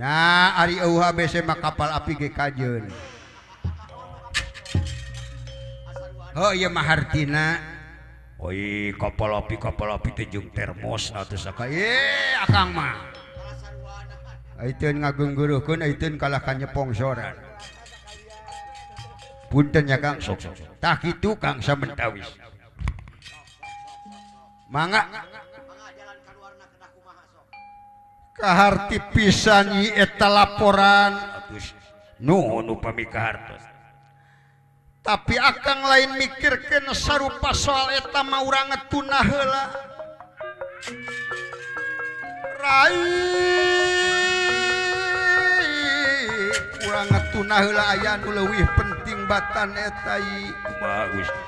Nah ari eueuh ABC mah kapal api ge kajeun. Heuh ieu mah hartina. Oi kapal api teh jeung termos atuh saka. Ye akang mah. Aiteun ngagenggeureuhkeun aiteun kalah ka nyepongsoran. Punten ya Kang sok sok. Tah kitu Kang samentawis. Mangga kaharti pisan ieu eta laporan atuh nuhun upami kahartos. Tapi akang lain mikirkeun sarupa soal eta mah urang ngetunah heula. Rai urang ngetunah heula aya nu leuwih penting batan eta ieu. Kumaha Gusti?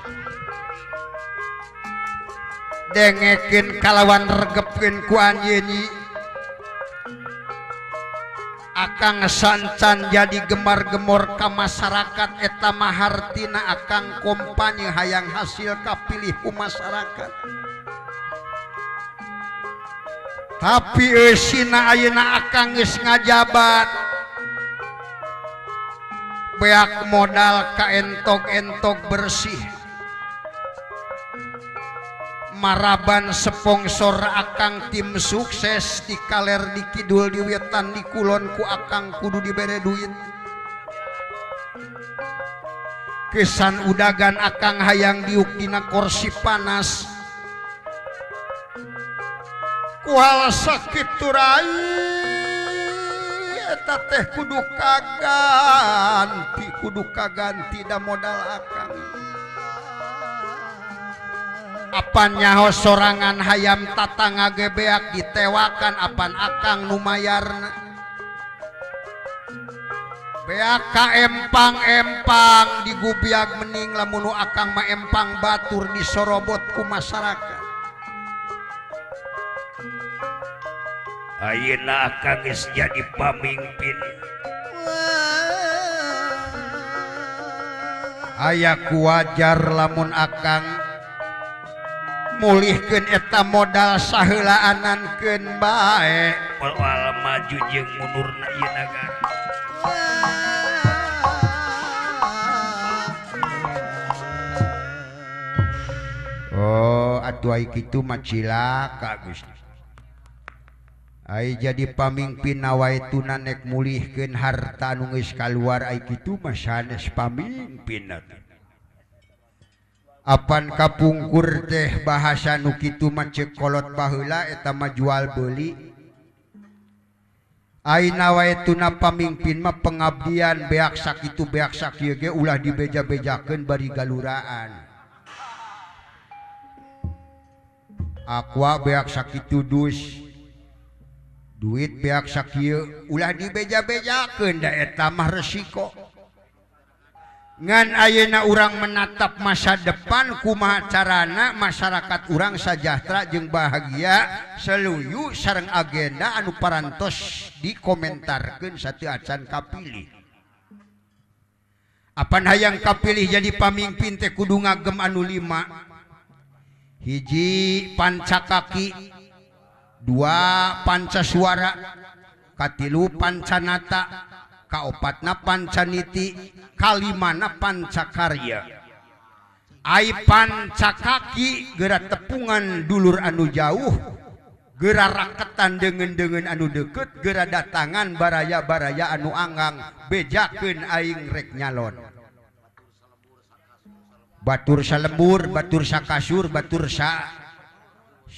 Dengekeun kalawan regepkeun ku anjeun ieu. Akang sancan jadi gemar-gemor ka masyarakat eta mah hartina akang kompanye hayang hasil kapilih ku masyarakat. Tapi eusina ayeuna akang geus ngajabat. Beak modal ka entok-entok bersih. Maraban sponsor akang tim sukses di kaler di kidul di wetan di kulon ku akang kudu dibere duit. Kesan udagan akang hayang diuk dina kursi panas. Ku hal sakit turai eta teh kudu kaganti da modal akang. Apan nyaho sorangan hayam tatangga ge beak ditewakan apan akang nu mayarna. Beak ka empang-empang digubiag mening lamun nu akang mah empang batur disorobot ku masyarakat. Ayeuna akang geus jadi pamimpin. Aya kuwajar lamun akang mulihkeun eta modal saheulaanankeun bae. Moal maju jeung mundurna ieu nagara. Oh, atuh ai kitu mah cilaka Gusti. Ai jadi pamingpin nawaituna nek mulihkeun harta anu geus kaluar ai kitu mah sanes pamingpin atuh. Apan kapungkur teh bahasa nu kitu mah ceuk kolot baheula eta mah jual beuli. Ai nawaituna pamingpin mah pengabdian beak sakitu beak sakieu ge ulah dibeja-bejakeun bari galuraan. Aqua beak sakitu dus duit beak sakieu ulah dibeja-bejakeun da eta mah resiko. Ngan ayeuna urang menatap masa depan kumaha carana masyarakat urang sejahtera jeung bahagia seluyu sareng agenda anu parantos dikomentarkeun sateu acan kapilih. Apan hayang kapilih jadi pamimpin teh kudu ngagem anu 5. Hiji pancakaki, 2 pancasuara, katilu pancanata, kaopatna pancaniti, kalimana pancakarya. Ai pancakaki geura tepungan dulur anu jauh, geura raketan deungeun-deungeun anu deukeut, geura datangan baraya-baraya anu anggang bejakeun aing rek nyalon. Batur salembur, batur sakasur, batur sa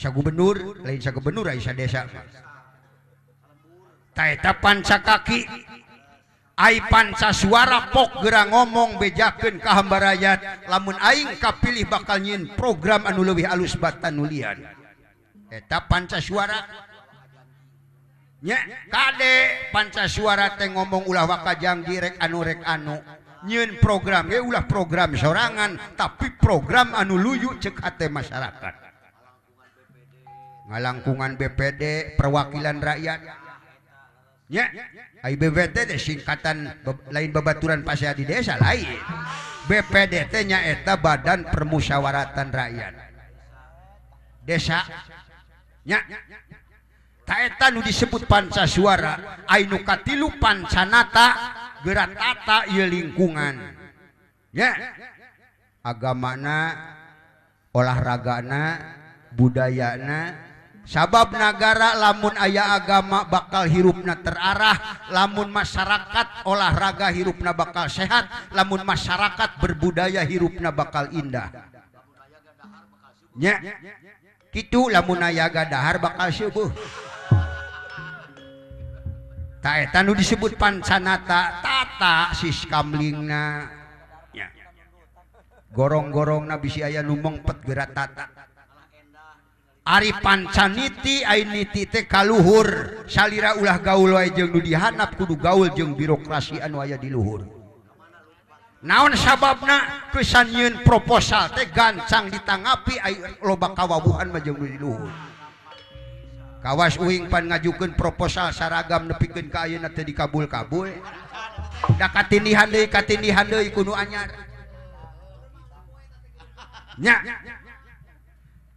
gubernur, lain sa gubernur ai sa desa. Ta eta pancakaki. Ai panca suara pok geura ngomong bejakeun ka hamba rakyat lamun aing kapilih bakal nyieun program anu leuwih alus batan nu lian. Eta panca suara nya kade panca suara teh ngomong ulah waka jangji rek anu rek anu. Nyieun program ge ulah program sorangan tapi program anu luyu cek hate masyarakat. Ngalangkungan BPD perwakilan rakyat. Nya, ai BPD teh singkatan lain babaturan pasea di desa lain. BPD teh nyaeta Badan Permusyawaratan Rakyat Desa. Nya, ta eta nu disebut pancasuara, ai nu katilu pancanata geura tata ieu lingkungan. Nya, agamana, olahragana, budayana. Sabab nagara lamun aya agama bakal hirupna terarah, lamun masyarakat olahraga hirupna bakal sehat, lamun masyarakat berbudaya hirupna bakal indah. Nya, kitu lamun aya dahar bakal seueuh. Ta eta nu disebut pancanata, tata siskamlingna. Nya. Gorong-gorongna bisi aya nu mengpet geura tata. Ari pancaniti ai niti teh kaluhur salira ulah gaul wae jeung nu dihanap kudu gaul jeung birokrasi anu aya di luhur. Naon sababna kesan nyieun proposal teh gancang ditanggapi ai loba kawawuhan mah jeung nu di luhur. Kawas uing pan ngajukeun proposal saragam nepikeun ka ayeuna teh dikabul-kabul. Da katindihan deui ku nu anyar. Nya.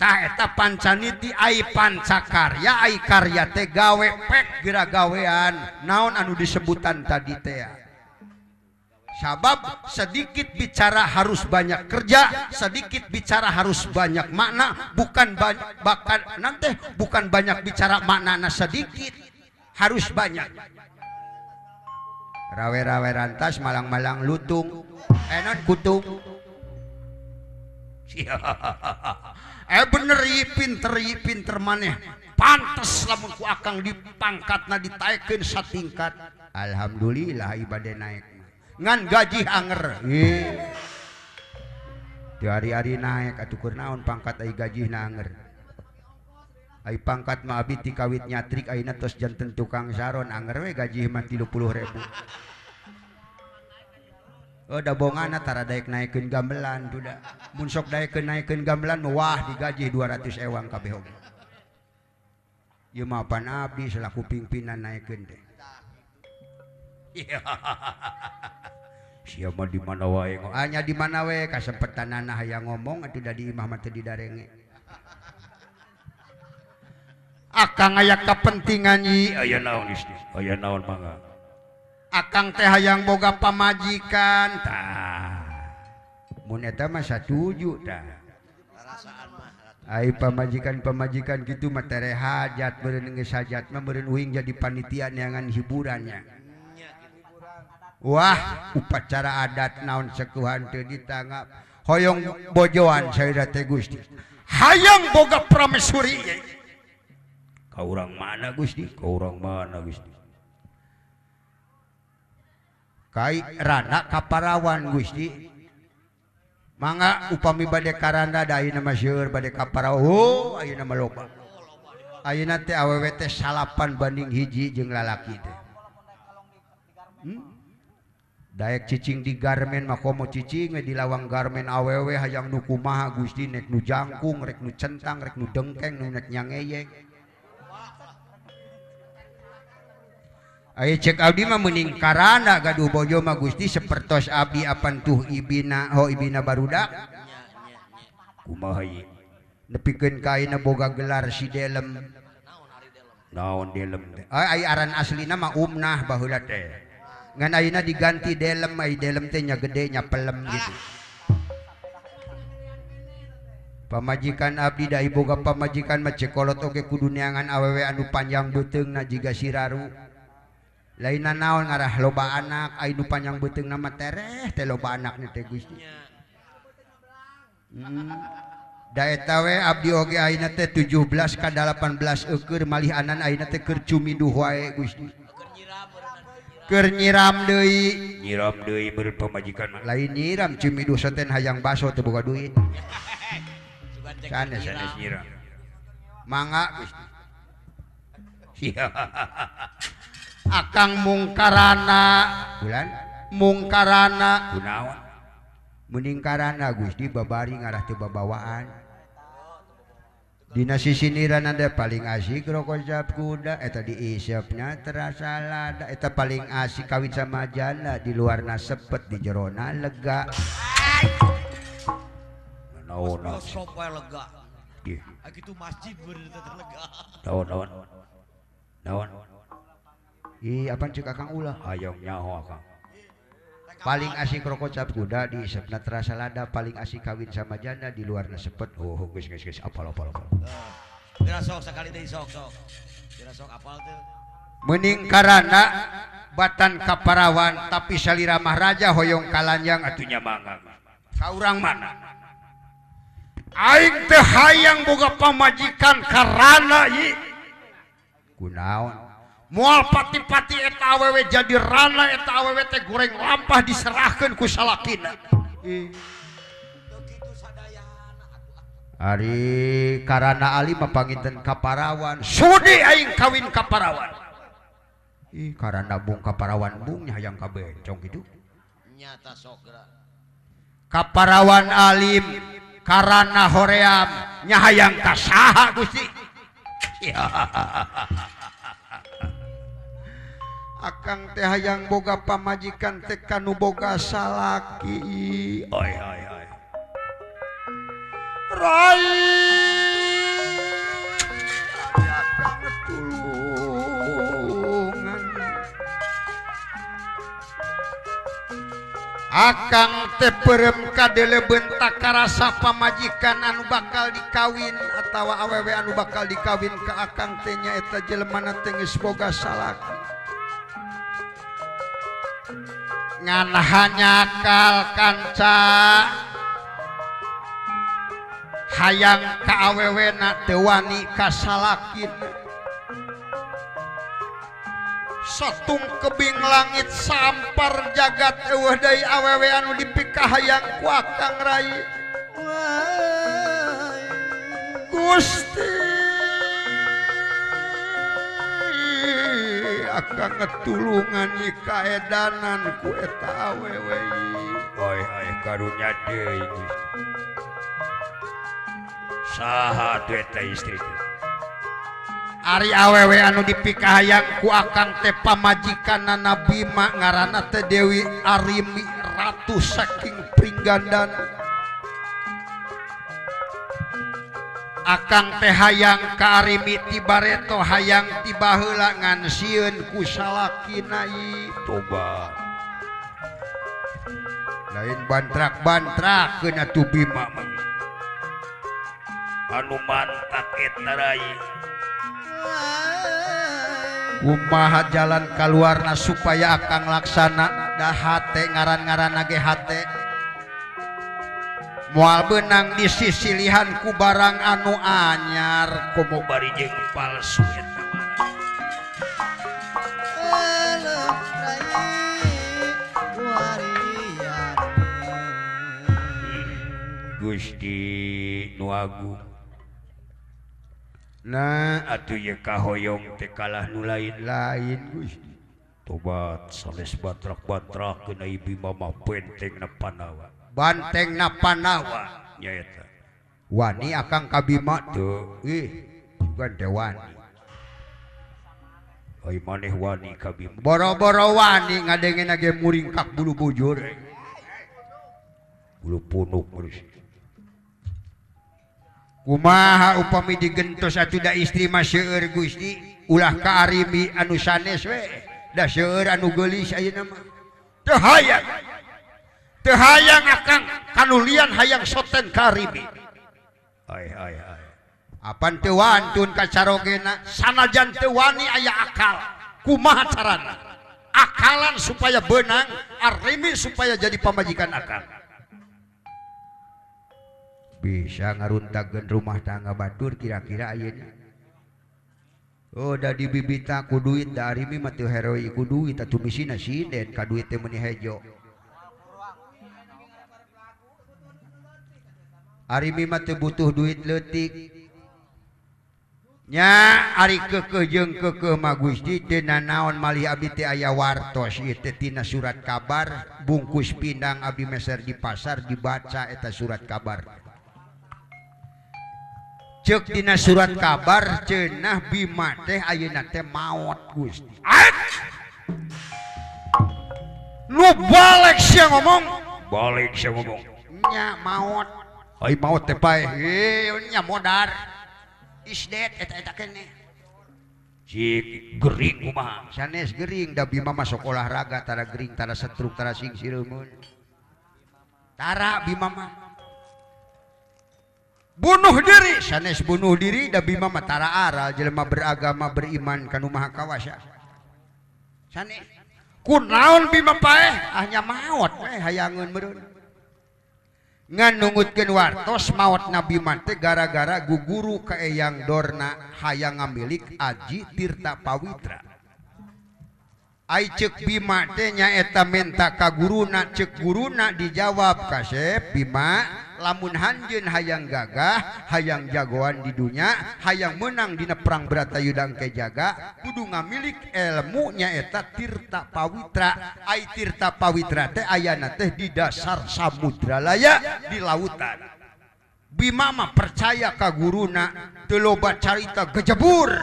Tah eta pancaniti ai pancakarya ai karya teh gawe pek geura gawean naon anu disebutan tadi teh. Sabab sedikit bicara harus banyak kerja, sedikit bicara harus banyak makna, bukan banyak bahkan nanti bukan banyak bicara maknana sedikit, harus banyak. Rawe-rawe rantas malang-malang lutung, enon kutung. Bener pinter maneh pantes lamun ku akang dipangkatna ditaekeun satingkat. Alhamdulillah ibadah naik ngan gaji anger. Di hari-hari naik atuh keur naon pangkat ai gajihna anger. Ai pangkat mah abi ti kawit nyatrik ayeuna tos janten tukang saron anger we gaji mah 30.000. Oh da bongana tara daek naikeun gamelan tuh da. Mun sok daekeun naikeun gamelan wah digaji 200 ewang kabeh oge. Ieu mah pan abdi selaku pimpinan naikeun teh. Sia mah di mana wae nya di mana wae kasempetanana hayang ngomong atuh da di imah mah teu didarenge. Akang aya kapentingan ieu aya naon Gusti? Aya naon mangga? Akang teh hayang boga pamajikan tah. Mun eta mah satuju tah. Ai pamajikan-pamajikan kitu mah tere hajat meureun geus hajat mah meureun uing jadi panitia neangan hiburannya. Wah, upacara adat naon sekuhan teu ditanggap. Hoyong bojoan saira teh Gusti. Hayang boga pramesuri. Ka urang mana Gusti? Ka urang mana Gusti? Kai rana kaparawan Gusti. Mangga upami bade karanda da ayeuna mah seueur bade kaparawan. Oh, ayeuna mah loba. Ayeuna teh awewe teh 9-1 jeung lalaki teh. Daek cicing di garmen mah komo cicing we di lawang garmen awewe hayang nu kumaha Gusti nek nu jangkung rek nu centang rek nu dengkeng nu nek nyangeyeng. Ayo cek abdi mah mending karana gaduh bojo mah Gusti sepertos abdi apan tuh ibina ho ibina barudak. Kumaha ieu? Nepikeun ka ayeuna boga gelar si Delem. Naon Delem teh? Ai aran aslina mah Umnah baheula teh. Ngan ayeuna diganti Delem, ai Delem teh nya gede nya pelem gitu. Pamajikan abdi da boga pamajikan mah cekolot oge kudu neangan awewe anu panjang beuteungna jiga siraru. Lainna naon ngarah loba anak ai nu panjang beuteungna mah tereh teh loba anakna teh Gusti. Da eta we abdi oge ayeuna teh 17 ka 18 eukeun malih anan ayeuna teh keur cumiduh wae Gusti. Keur nyiram deui, nyiram deui meureun pamajikan mah. Lain nyiram cumiduh soten hayang baso teu boga duit. Sanes sanes nyiram. Mangga Gusti. Akang mungkarana bulan Mungkarana kunaon? Meningkarana Gusti babari ngarah teu babawaan. Dina sisiniran ada paling asik rokok cap kuda eta diisepna terasa lada eta paling asik kawin sama janda di luarna sepet di jerona lega. Naon bioskop wae lega. Ih. Kitu masjid bener teh lega. Naon naon. Naon. Ih apaan cek akang ulah? Hayang nyaho akang. Paling asik rokok cap kuda diisepna terasa lada paling asik kawin sama janda di luarna sepet. Oh geus geus geus apal apal apal. Geura sok sakali deui sok sok. Geura sok apal teu. Meuning karana batan kaparawan tapi salira mah raja hoyong kalanjang atuh nya mangga. Ka urang mana? Aing teh hayang boga pamajikan karana ieu. Kunaon? Moal pati-pati eta awewe jadi rana eta awewe teh goreng lampah diserahkeun ku salakina. Ari karana ali mah panginten kaparawan. Sudi aing kawin kaparawan. Ih karana bung kaparawan bung hayang kabencong kitu. Nyata sok geura. Kaparawan alim karana hoream nya hayang ka saha Gusti. Akang teh hayang boga pamajikan teh kanu boga salaki. Oi oi oi. Rai akang tulungan. Akang teh peureum kadele bentak karasa pamajikan anu bakal dikawin atawa awewe anu bakal dikawin ka akang teh nyaeta jelemana teh geus boga salaki. Ngan hanyakal kanca hayang ka awewena teu wani ka salakina. Satung kebing langit sampar jagat eueuh deui awewe anu dipikahayang ku akang rai. Gusti akang ngetulungan ieu kaedanan ku eta awewe. Oi oi karunya deui Gusti. Saha atuh eta istri teh? Ari awewe anu dipikahayang ku akang teh pamajikanana Bima ngaranna teh Dewi Arimi ratu saking Pringgandana. Akang teh hayang ka Arimi ti bareto hayang ti baheula ngan sieun ku salakina ieu. Toba. Lain bantrak-bantrakeun atuh Bima mah. Anu mantak eta rai. Kumaha jalan kaluarna supaya akang laksana da hate ngaran-ngaranna ge hate. Moal beunang disisilihan ku barang anu anyar komo bari jeung palsu eta mah. Gusti nu agung. Nah atuh ieu kahoyong teh kalah nu lain-lain Gusti. Tobat sales batrak-batrakeun ai Bima mah bentengna Panawa. Bantengna Panawa nyaeta. Wani akang ka Bima teu. Ih, bukan teh wani. Ai maneh wani ka Bima. Boro-boro wani ngadengena ge muringkak bulu bujur. Bulu punuk geus. Kumaha upami digentos atuh da istri mah seueur Gusti, ulah ka Arimi anu sanes we, da seueur anu geulis ayeuna mah. Teu hayang. Teu hayang akang kanulian hayang soten ka Arimi. Ai ai ai. Apan teu wantun ka carogena, sanajan teu wani aya akal. Kumaha carana? Akalan supaya beunang, Arimi supaya jadi pamajikan akang. Bisa ngaruntakeun rumah tangga batur kira-kira ayeuna. Oh da dibibita ku duit da Arimi mah teu heroi ku duit atuh misina sinden ka duit teh meuni hejo. Arimi mah teu butuh duit leutik. Nya ari keukeuh jeung keukeuh mah Gusti teu nanaon malih abdi teh aya wartos ieu teh tina surat kabar bungkus pindang abdi meser di pasar dibaca eta surat kabar. Ceuk dina surat kabar cenah Bima teh ayeuna teh maot Gusti. Nu balik sia ngomong, balik sia ngomong. Nya maot. Ai maot teh paeh. Heuh nya modar. Is dead eta-eta keneh. Cik gering kumaha? Sanes gering da Bima masuk olahraga tara gering tara setruk tara sing sireumeun. Tara Bima mah. Bunuh diri sanes bunuh diri da Bima mah tara aral jelema beragama beriman ka nu Maha Kawasa. Sanes kunaon Bima paeh? Ah nya maot we hayangeun meureun. Ngan nungutkeun wartos maot Nabi Bima teh gara-gara guguru ka Eyang Dorna hayang ngamilik Aji Tirta Pawitra. Ai ceuk Bima teh nyaeta menta ka guruna, ceuk guruna dijawab kasep Bima lamun hanjeun hayang gagah, hayang jagoan di dunya, hayang menang dina perang Bratayuda engke jaga, kudu ngamilik ilmu nyaeta Tirta Pawitra. Ai Tirta Pawitra teh ayana teh di dasar samudra laya di lautan. Bima mah percaya ka guruna, teu loba carita gejebur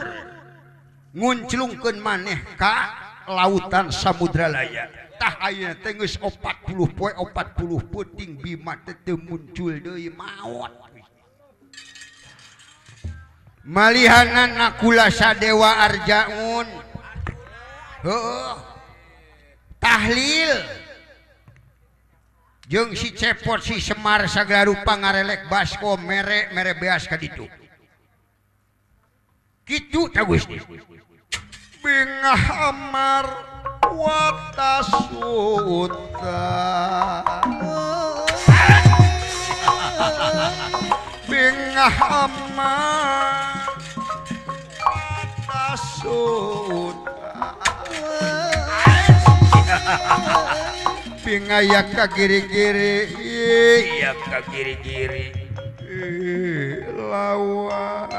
ngunclungkeun maneh ka lautan samudra laya. Tah ayeuna teh geus 40 poe 40 peuting Bima teh teu muncul deui maot. Malihanan Nakula Sadewa Arjaun. Heuh. Tahlil. Jeung si Cepot si Semar sagala rupa ngarelek basko mere mere beas ka ditu. Kitu tah Gusti. Bingah amar watasuta bingah amar watasuta bingah ya ka giri-giri ya ka giri-giri lawa.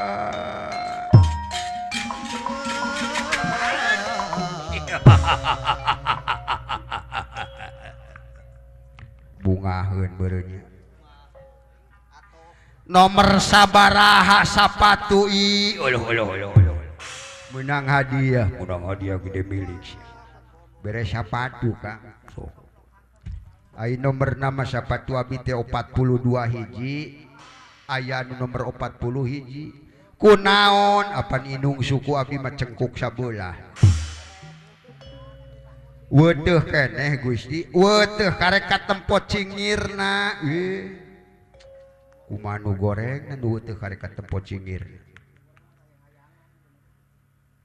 Bungaheun beureunnya. Nomor sabaraha sapatu i uluh uluh uluh uluh. Menang hadiah, menang hadiah gede milik. Beres sapatu Kang. So. Ai nomor nama sapatu abi teh 42 hiji, aya anu nomor 40 hiji. Kunaon apan indung suku abi mah cengkuk sabelah. Weutuh keneh Gusti, weutuh karek katempo cingirna. Kumaha nu goreng nu weutuh karek katempo cingir.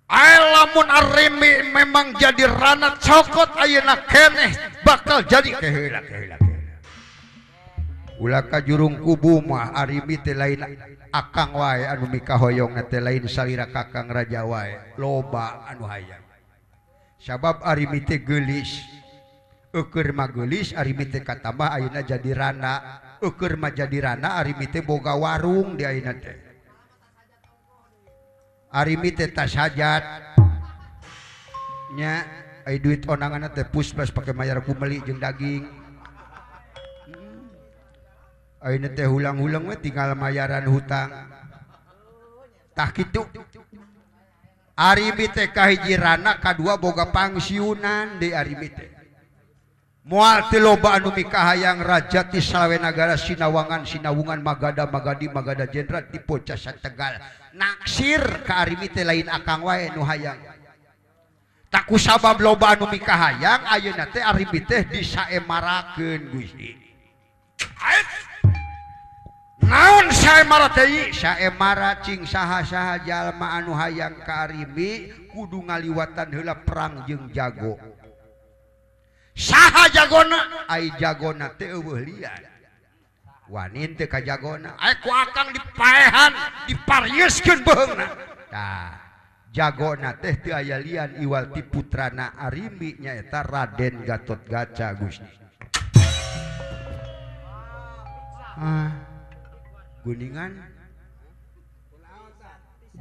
Ai lamun Arimi memang jadi rana cokot ayeuna keneh bakal jadi keheula keheula keheula. Ulah ka jurung kubu mah Arimi teh lain akang wae anu mikahoyongna teh lain salira kakang raja wae, loba anu hayang. Sabab Arimi teh geulis, eueur mah geulis Arimi teh katambah ayeuna jadi rana, eueur mah jadi rana Arimi teh boga warung di ayeuna teh. Arimi teh tas hajat nya ai duit onanganna teh puspes pake mayar kumeli jeung daging. Ayeuna teh hulang-hulang we tinggal mayaran hutang. Tah kitu. Arimi teh kahiji rana kadua boga pangsiunan di Arimi teh. Moal teu loba anu mikahayang raja ti Salawenagara Sinawangan Sinawungan Magada Magadi Magada Jenderal ti Pocasan Tegal. Naksir ka Arimi teh lain akang wae nu hayang. Tak kusabab loba anu mikahayang ayeuna teh Arimi teh disaemarakeun Gusti. Naon saemara teh? Saemara cing saha-saha jalma anu hayang ka Arimi kudu ngaliwatan heula perang jeung jago. Saha jagona? Ai jagona teh eueuh lian. Wanin teh ka jagona. Ai ku akang dipaehan, diparieuskeun beuheungna. Tah, jagona teh teu aya lian iwal ti putrana Arimi nyaeta Raden Gatotkaca Gusti. Ah. Guningan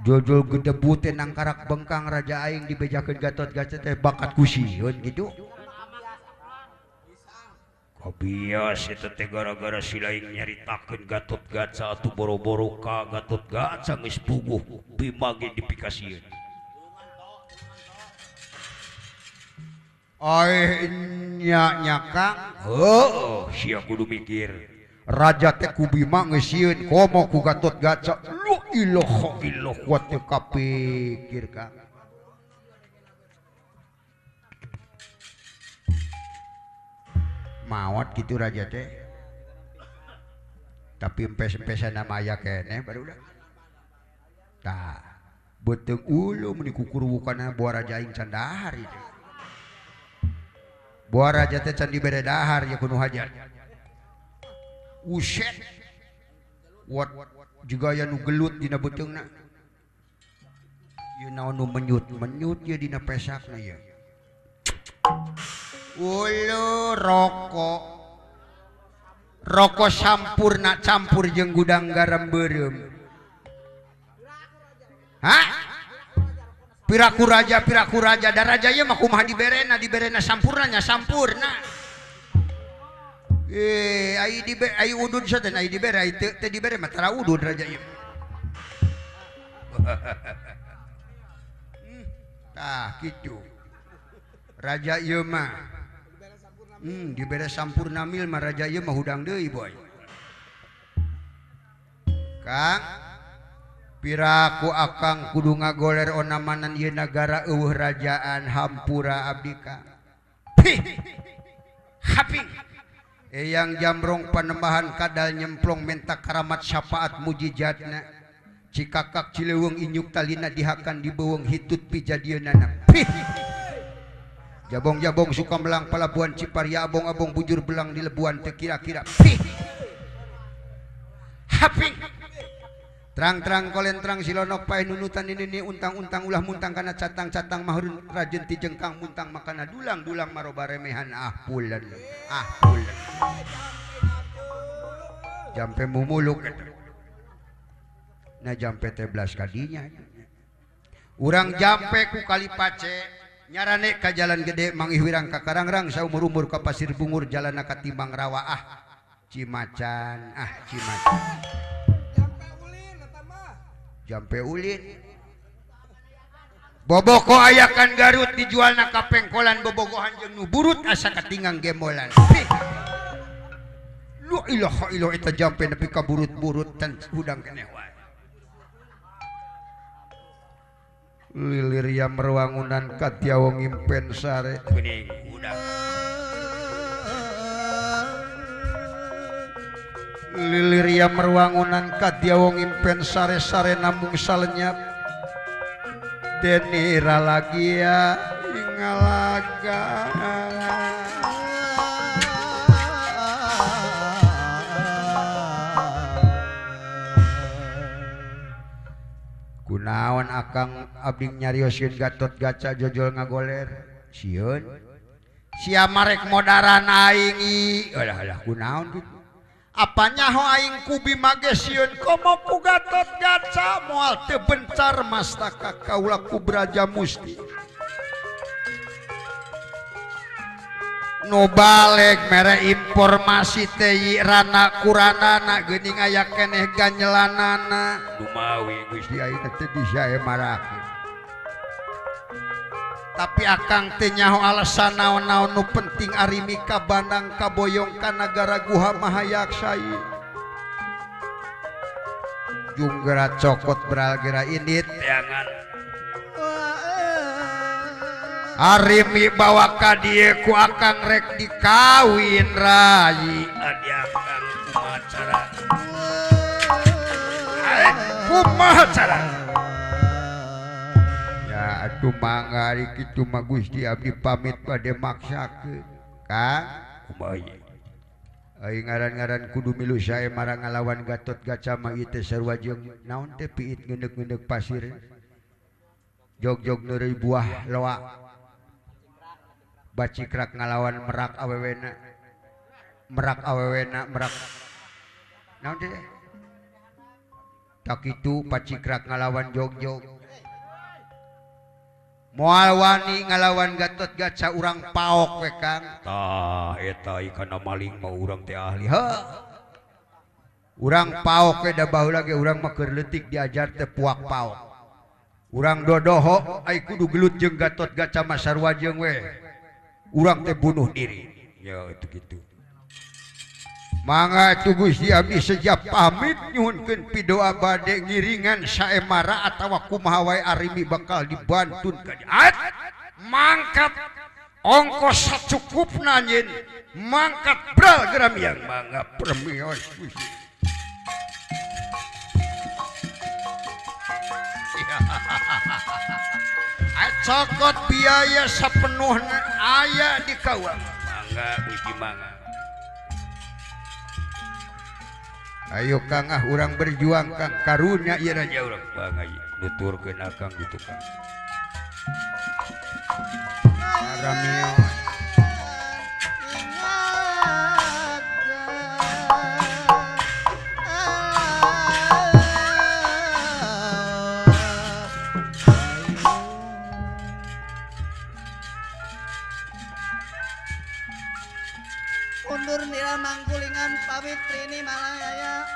Jojol gedebut teh nangkarak bengkang raja aing dibejakeun Gatot Kaca teh bakat ku sieun kitu. Kabias eta teh gara-gara si laing nyaritakeun Gatot Kaca atuh boro-boro ka Gatot Kaca geus puguh Bima ge dipikasieun. Ai nya nya Kang, heueuh sia kudu mikir. Raja teh ku Bima geus sieun komo ku Gatot Kaca. Lu ilaha illallah wa teu kapikir Kang. Maot gitu raja teh. Tapi empes-empesan nama aya keneh barudak. Tah, beuteung ulu mun dikukuruwukanna buah raja aing can dahar ieu. Buah raja teh can dibere dahar ya kudu hajat. Uset. Wat juga aya nu gelut dina beuteungna. Ieu naon nu menyut-menyut ieu dina pesakna ieu. Ulu rokok. Rokok sampurna campur jeung gudang garam beureum. Hah? Piraku raja da raja ieu mah kumaha diberena, diberena sampurna nya sampurna. Eh, ai dibe ai udud saten ai dibere ai teu teu dibere mah tara udud raja ieu. Tah kitu. Raja ieu mah dibere sampurna mil mah raja ieu mah hudang deui boy. Kang, piraku akang kudu ngagoler onamanan ieu nagara eueuh rajaan hampura abdi Kang. Pih. Haping. Eyang jamrong panembahan kadal nyemplong menta karamat syafaat mujijatna. Cikakak Cileuweung inyuk talina dihakan dibeuweung hitut pijadieunana. Pih. Jabong-jabong suka melang palabuhan Ciparia abong-abong bujur belang di lebuan teu kira-kira. Pih. Haping. Terang-terang kolentrang silonok paeh nunutan nini untang-untang ulah muntang kana catang-catang mahrun rajen ti jengkang muntang makana dulang-dulang maroba remehan ah pulen ah pulen. Jampe mumuluk eta. Nah jampe teh belas kadinya. Urang jampe ku Kalipace nyarane ka jalan gede mangih wirang ka Karangrang saumur-umur ka Pasir Bungur jalana ka Timbang Rawa ah Cimacan ah Cimacan. Jampe ulin. Boboko ayakan Garut dijualna ka pengkolan bobogohan jeung nu burut asa katinggang gembolan. Lu ilaha illallah eta jampe nepi ka burut-burut tan hudang keneh wae. Lilir ya merwangunan katia wong impen sare geuning hudang. Lilir ya merwangunan katia wong impen sare-sare namung salenyap denira lagi ya ingalaga. Kunaon akang abdi nyarioskeun Gatot Kaca jojol ngagoler sieun sia marek modaran aing i alah alah kunaon kitu. Apa nyaho aing ku Bima ge sieun komo ku Gatot Kaca moal teu bencar mastaka kaula ku Braja Musti. Nu balik mere informasi teh rana kuranana geuning aya keneh ganjelanana. Dumawi Gusti aing teh bisa marakeun. Tapi akang teh nyaho alasan naon-naon nu penting ari mika bandang kaboyong ka nagara Guha Mahayaksa ieu. Junggera cokot beralgera indit teangan. Arimi bawa ka dieu ku akang rek dikawin rai. Adi akang kumaha cara? Kumaha cara? Ya atuh mangga ari kitu mah Gusti abdi pamit bade maksakeun. Kang, kumaha ieu? Ai ngaran-ngaran kudu milu sae marang ngalawan Gatot Kaca mah ieu teh sarua jeung naon teh piit ngeundek-ngeundek pasir. Jog-jog neureuy buah loa. Bacikrak ngalawan merak awewena. Merak awewena merak. Naon teh? Tak itu pacikrak ngalawan jogjog. Moal wani ngalawan Gatot Gaca urang paok we Kang. Tah eta ikana maling mah urang teh ahli. Heuh. Urang paok we da baheula ge urang mah keur leutik diajar teh puak paok. Urang dodoho ai kudu gelut jeung Gatot Gaca mah sarua jeung we. Urang teh bunuh diri. Ya itu gitu. Mangga tu Gusti abdi sejak pamit nyuhunkeun pidoa bade ngiringan saemara atawa kumaha wae arimi bakal dibantun ka dieu. Mangkat ongkos sacukupna nyeun mangkat bral geramiang mangga permios Gusti. Cokot biaya sapenuhna aya di kawang. Mangga Gusti mangga. Ayo Kang ah urang berjuang Kang karunya ieu raja urang bangga nuturkeun akang gitu Kang. Aramio. Mundur nira mangkulingan pawitrini malayaya.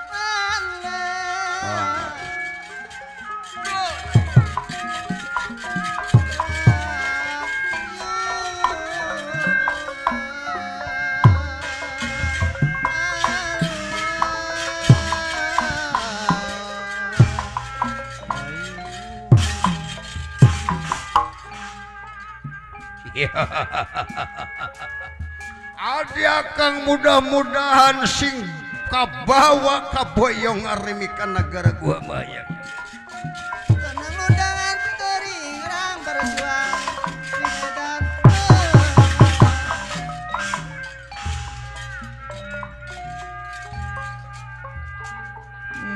Adi akang mudah-mudahan sing kabawa kaboyong arimi ka nagara gua maya.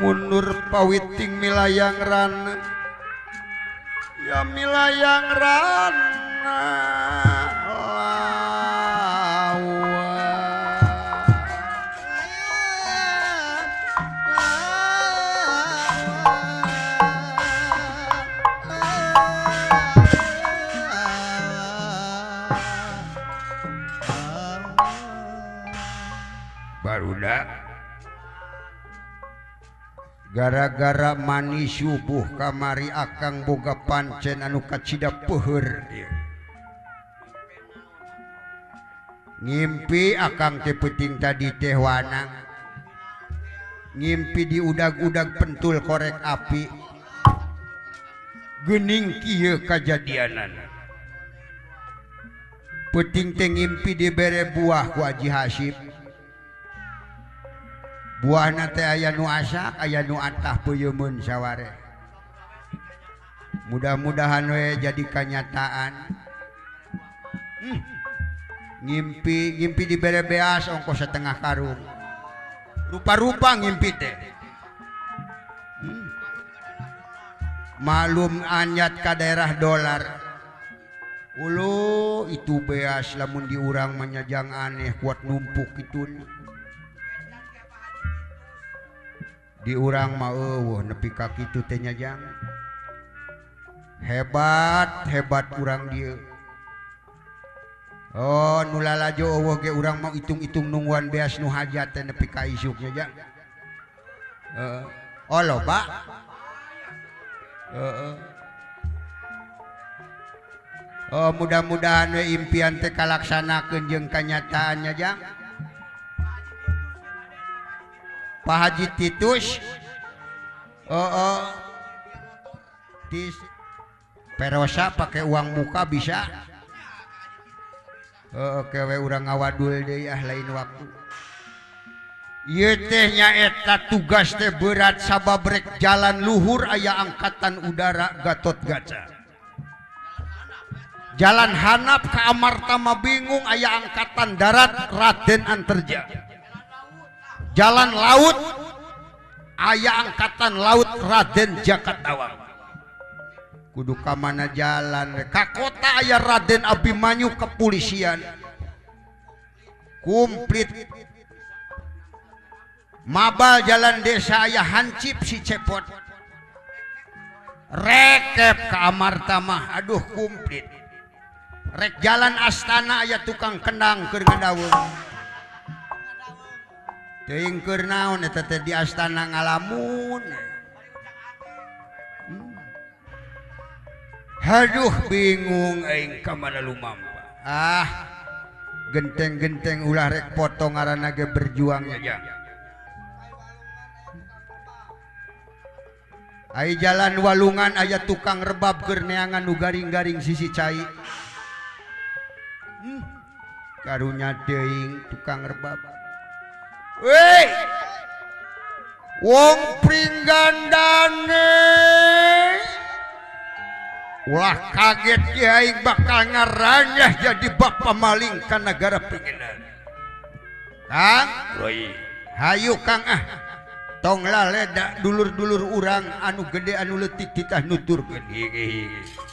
Mundur pawiting milayang rana, ya milayang rana. Barudak gara-gara mani subuh kamari akang boga pancen anu kacida peuheur. Ngimpi akang teh peuting tadi teh wanang. Ngimpi di udag-udag pentul korek api. Geuning kieu kajadianana. Peuting teh ngimpi dibere buah ku Haji Hasib. Buahna teh aya nu asak, aya nu atah peuyeun saware. Mudah-mudahan we jadi kanyataan. Ngimpi ngimpi dibere beas ongkos setengah karung. Rupa-rupa ngimpi teh. Malum anyat ka daerah dolar. Ulu itu beas lamun diurang menyajang aneh kuat numpuk itu. Diurang mah eueuh nepi ka kitu teh nyajang. Hebat hebat urang dieu. Oh nu lalajo eueuh ge urang mah itung-itung nungguan beas nu hajat teh nepi ka isuk nyajang. Heeh. Oh loba. Heeh. Oh mudah-mudahan we impian teh kalaksanakeun jeung kanyataan nyajang. Pak Haji Titus, oh, Tis, Perosa pakai uang muka bisa, oh, kewe urang ngawadul deui ah lain waktu. Ieu teh nyaeta tugas teh berat sabab rek jalan luhur aya angkatan udara Gatot Gaca. Jalan hanap ka Amartama bingung aya angkatan darat Raden Anterja. Jalan laut aya angkatan laut Raden Jakatawang. Kudu ka mana jalan ka kota aya Raden Abimanyu kepolisian. Komplit. Mabal jalan desa aya hancip si Cepot. Rekep ka Amarta mah aduh kumplit. Rek jalan astana aya tukang kendang keur ngadaweung. Teuing keur naon eta teh di astana ngalamun. Aduh bingung aing ka mana lumampa. Ah genteng-genteng ulah rek potong ngaranna ge berjuang ya. Ai jalan walungan aya tukang rebab keur neangan nu garing-garing sisi cai. Karunya teuing tukang rebab. Weh, wong pringgandane ulah kaget kiai bakal ngaranyah jadi bapa maling ka nagara Pringgandan. Kang, hayu Kang ah. Tong laleda dulur-dulur urang anu gede anu leutik titah nuturkeun. Hiji-hiji.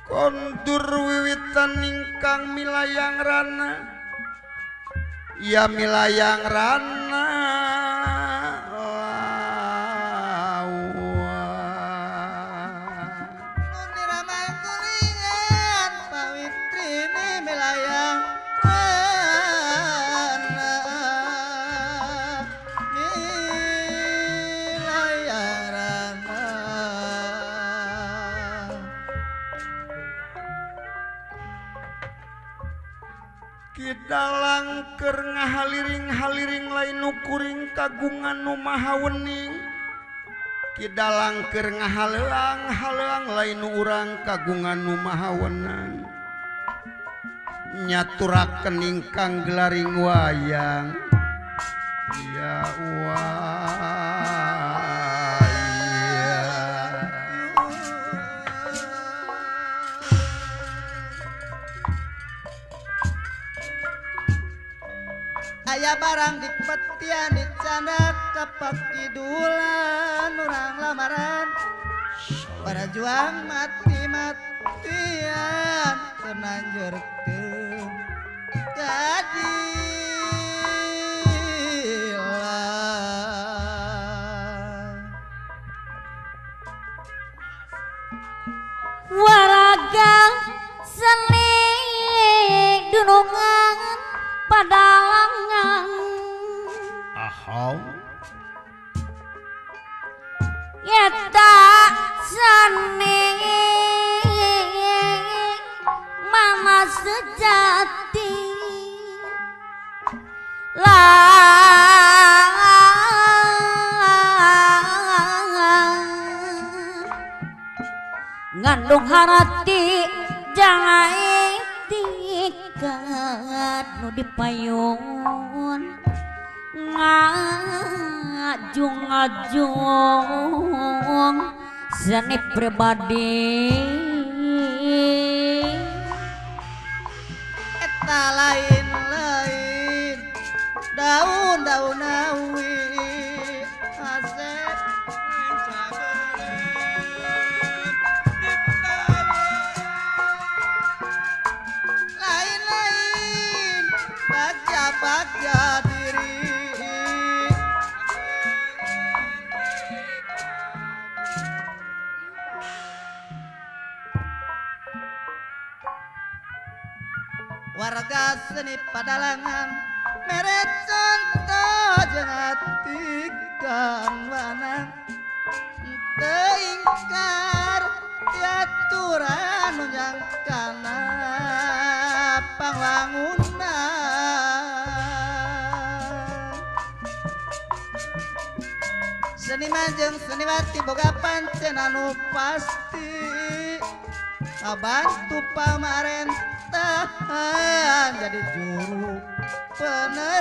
Kondur wiwitan ingkang milayang rana, ya milayang rana. Dalang keur ngahaliring-haliring lain nu kuring kagungan nu maha wening. Ki dalang keur ngahaleang-haleang lain nu urang kagungan nu maha wenang. Nyaturakeun ingkang gelaring wayang. Ya wayang. Aya barang di petian di canda kepakidulan urang lamaran berjuang mati-matian tenanjurkeun keadilan. Waraga seni dunungan padalangan ahau eta seni mama sejati lah ngandung harati jangan tiket nu dipayun ngajung-ngajung seni pribadi eta lain-lain daun-daun awi asep lain-lain bagja-bagja diri. Warga seni padalangan mere contoh jeung atikan wanang teu ingkar diaturan nunjang kana pangwangunan. Seniman jeung seniwati boga pancen anu pasti ngabantu pamarentahan jadi juru penerangan.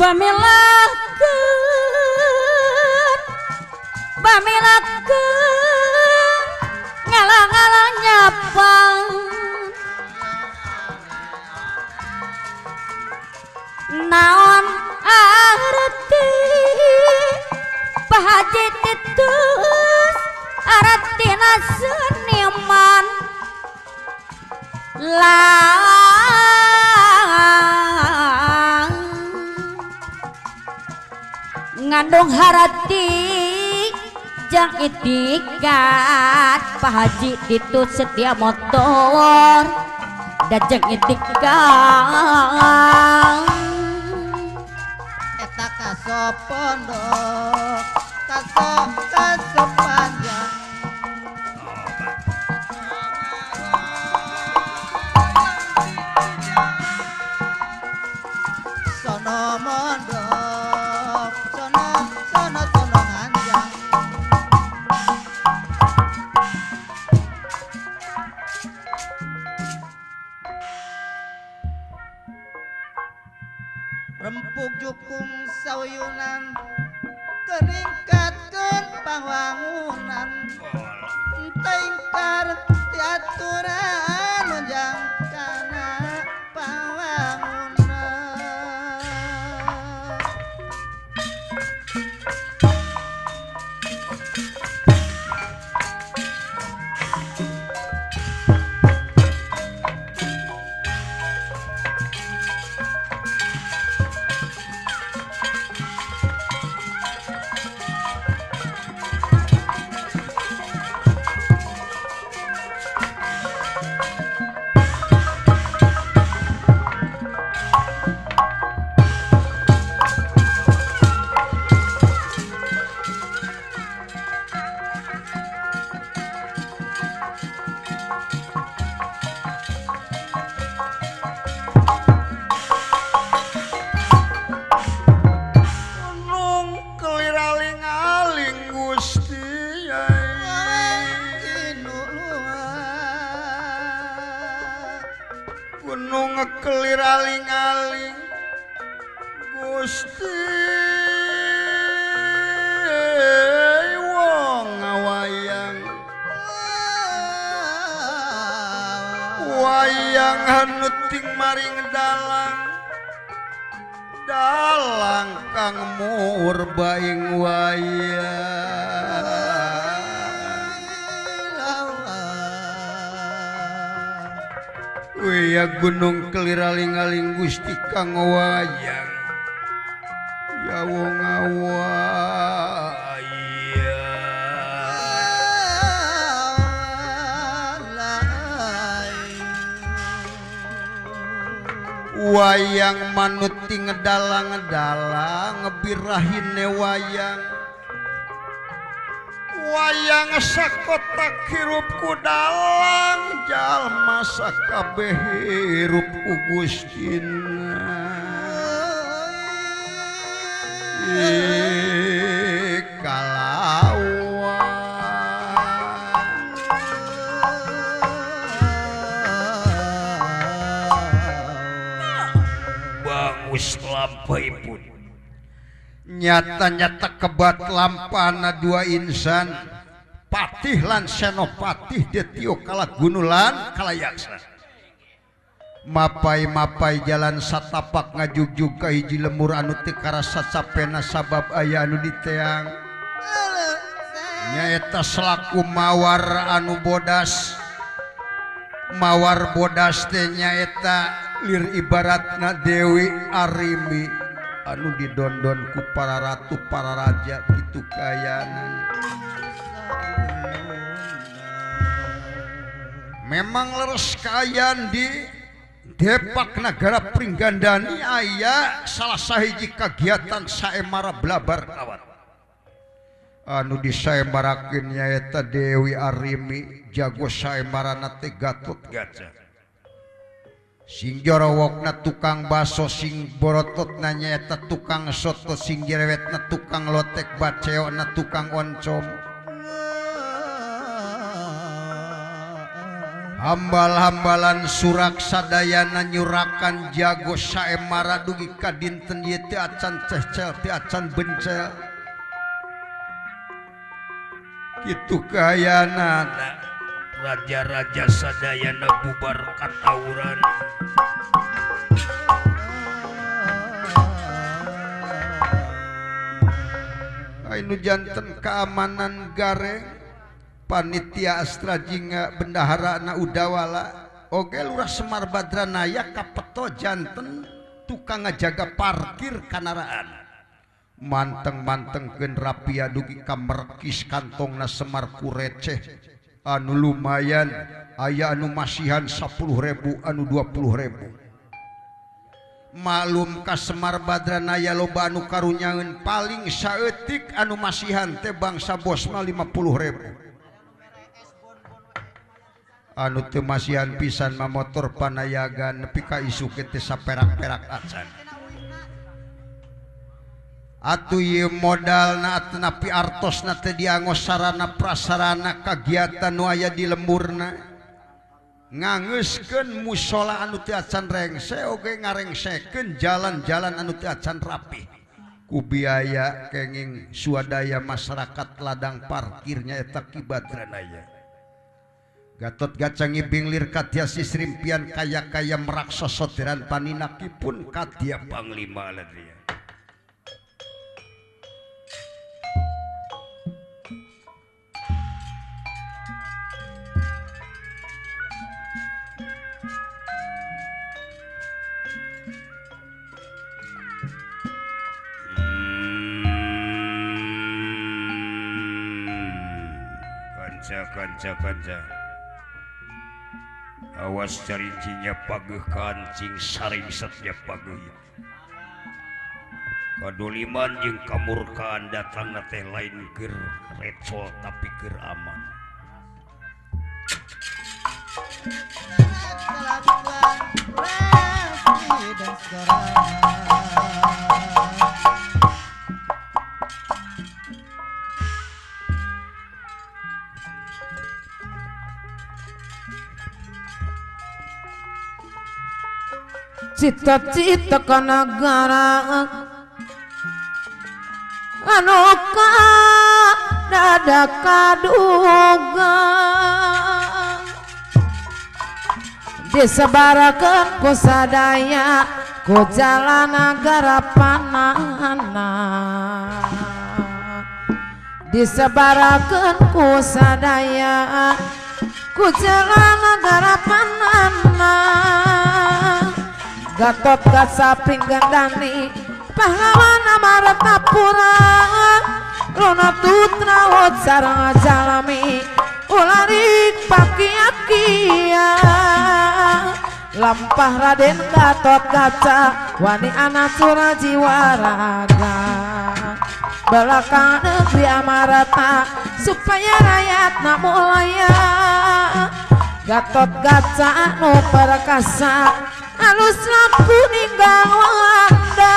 Bamilakeun bamilakeun ngalang-alang nyapang naon arti Pak Haji Titus artina seniman lang ngandung harati jang itikat Pak Haji Titus setia motor dajeng itikat eta kaso pondok kaso kaso panjang sono mondok sono sono sono nganjang rempuk jukung sauyunan keringkatkeun pangwangunan tengkar tiaturan nunjang kana pangwangunan. Aling-aling Gusti wong ngawayang wayang hanuting maring dalang dalang kang murbaing wayang. Wea gunung keliraling-aling Gusti kang wayang ya wong awayang wayang manuti ngedalang-ngedalang ngebirahine wayang wayang sakotak hirup ku dalang jalma sakabeh hirup ku Gustina kalawan bangus lampaipun nyata-nyata kebat lampana dua insan patih lan senopatih detio kala gunulan kalayaksa mapai-mapai jalan satapak ngajugjug ka hiji lemur anu teu karasa capena sabab aya anu diteang nyaeta selaku mawar anu bodas mawar bodas teh nyaeta lir ibaratna Dewi Arimi anu didondon ku para ratu para raja kitu kayanan. Memang leres kayan di Depak Nagara Pringgandani aya salah sahiji kagiatan saemara blabar kawan anu disaembarakeun nyaeta Dewi Arimi jago saembarana teh Gatot Kaca. Sing jorowokna tukang baso, sing borototna nyaeta tukang soto, sing jerewetna tukang lotek, baceona tukang oncom. Hambal-hambalan surak sadayana nyurakan jago saemara dugi ka dinten ieu teu acan cehcel teu acan bencel. Kitu kaayana raja-raja sadayana bubar katawuran. Anu janten keamanan gareng panitia Astra Jingga bendaharana Udawala oge Lurah Semar Badranaya kapeto janten tukang ngajaga parkir kanaraan manteng-mantengkeun rapia dugi ka merkis kantongna Semar ku receh anu lumayan aya anu masihan 10.000 anu 20.000. Malum ka Semar Badranaya loba anu karunyaeun paling saeutik anu masihan teh bangsa bosma 50.000. Anu teu masihan pisan mah motor panayagan nepi ka isuk teh saperak-perak acan. Atuh ieu modalna atanapi artosna teh dianggo sarana prasarana kagiatan nu aya di lemburna. Ngangeuskeun mushola anu teu acan rengse oge ngarengsekeun jalan-jalan anu teu acan rapih. Ku biaya kenging swadaya masyarakat ladang parkirnya eta Ki Badranaya. Gatot Gaca ngibing lir kadia sisrimpian kaya-kaya merak sosoderan paninakipun kadia Panglima ladria. Kanca kanca kanca. Awas carincinya pageuh kancing saringsetnya pageuh. Kadoliman jeung kamurkaan datangna teh lain keur recol tapi keur aman. Cita-cita ka nagara anu ka dada kaduga disebarakeun ku sadaya ku jalan nagara panana disebarakeun ku sadaya ku jalan nagara panana. Gatot Kaca Pringgandani pahlawan Amartapura Rona Tutra sareng jalami ularik pakia-kia lampah Raden Gatot Kaca wani anak Surajiwaraga belakang negeri Amarta supaya rakyatna mulaya. Gatot Kaca anu perkasa alus laku ninggal wanda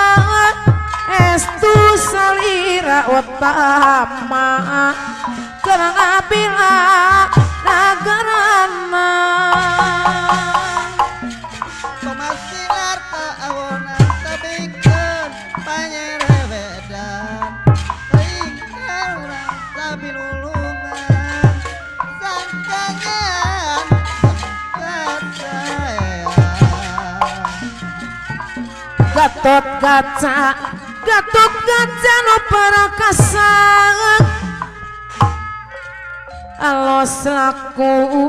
estu salira utama kerang abila nagarana Tomasinar paawona tabikeun panyerewedan ringkar urang sabilulungan sangkangan Gatot Kaca, Gatot Kaca no perkasa alus laku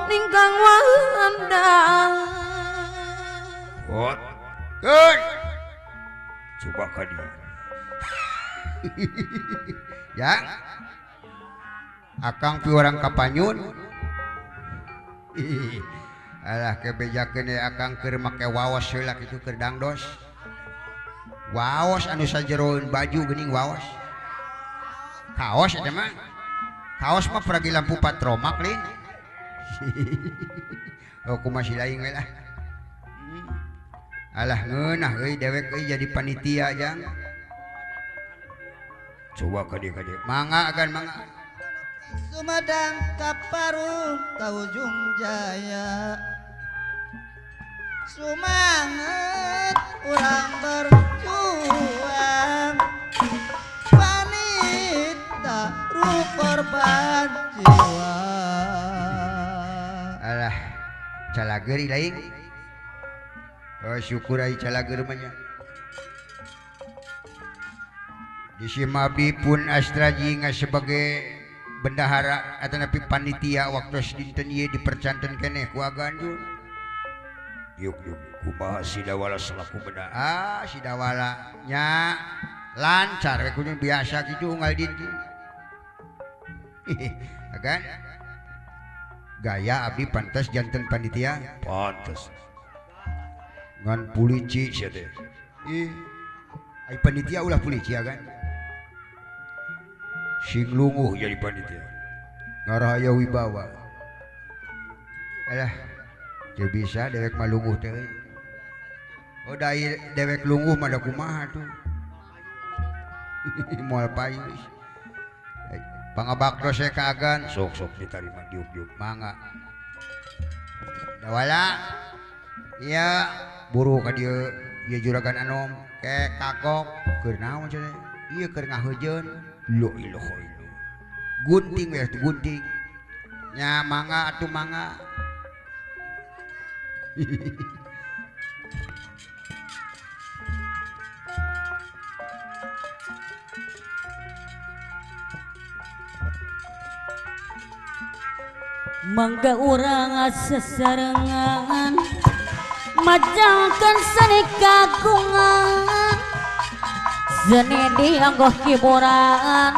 ninggang wanda. What? Good. Coba kadi. Ya. Akang pi orang Kapanyun. Alah kebejakeun ya akang keur make waos heula kitu keur dangdos. Waos anu sajeroeun baju geuning waos. Kaos eta mah. Kaos mah peragi lampu patromak lin. Oh kumaha lain we lah. Alah ngeunah euy dewek euy jadi panitia jang. Coba ka dieu ka dieu. Mangga agan mangga. Sumedang ka Parung ka Ujung Jaya. Sumanget urang berjuang. Wanita korban jiwa. Alah calageur lain. Oh syukur ai calageur mah nya. Di Simabi pun Astraji sebagai bendahara atau napi panitia waktu dinten ieu dipercanten keneh ku Aganjur. Yuk yuk kumaha Sidawala selaku bendahara? Ah Sidawala nya lancar we kudu biasa kitu unggal dinten. Agan gaya abdi pantas janten panitia pantas ngan pulici sia teh. Ih ai panitia ulah pulici agan sing lunguh jadi panitia ngarah aya wibawa. Alah teu bisa dewek mah lunguh teh. Oh dai dewek lunguh mah da kumaha tuh. Moal payu. Pangabakto saya ka Agan sok-sok ditarima diuk-diuk mangga. Dawala iya buru ka dieu ieu juragan anom ke kagok keur naon cenah ieu keur ngaheujeun la ilaha illallah gunting we gunting nya mangga atuh mangga. Mangga urang sesarengan majangkeun seni kagungan seni dianggoh kiboran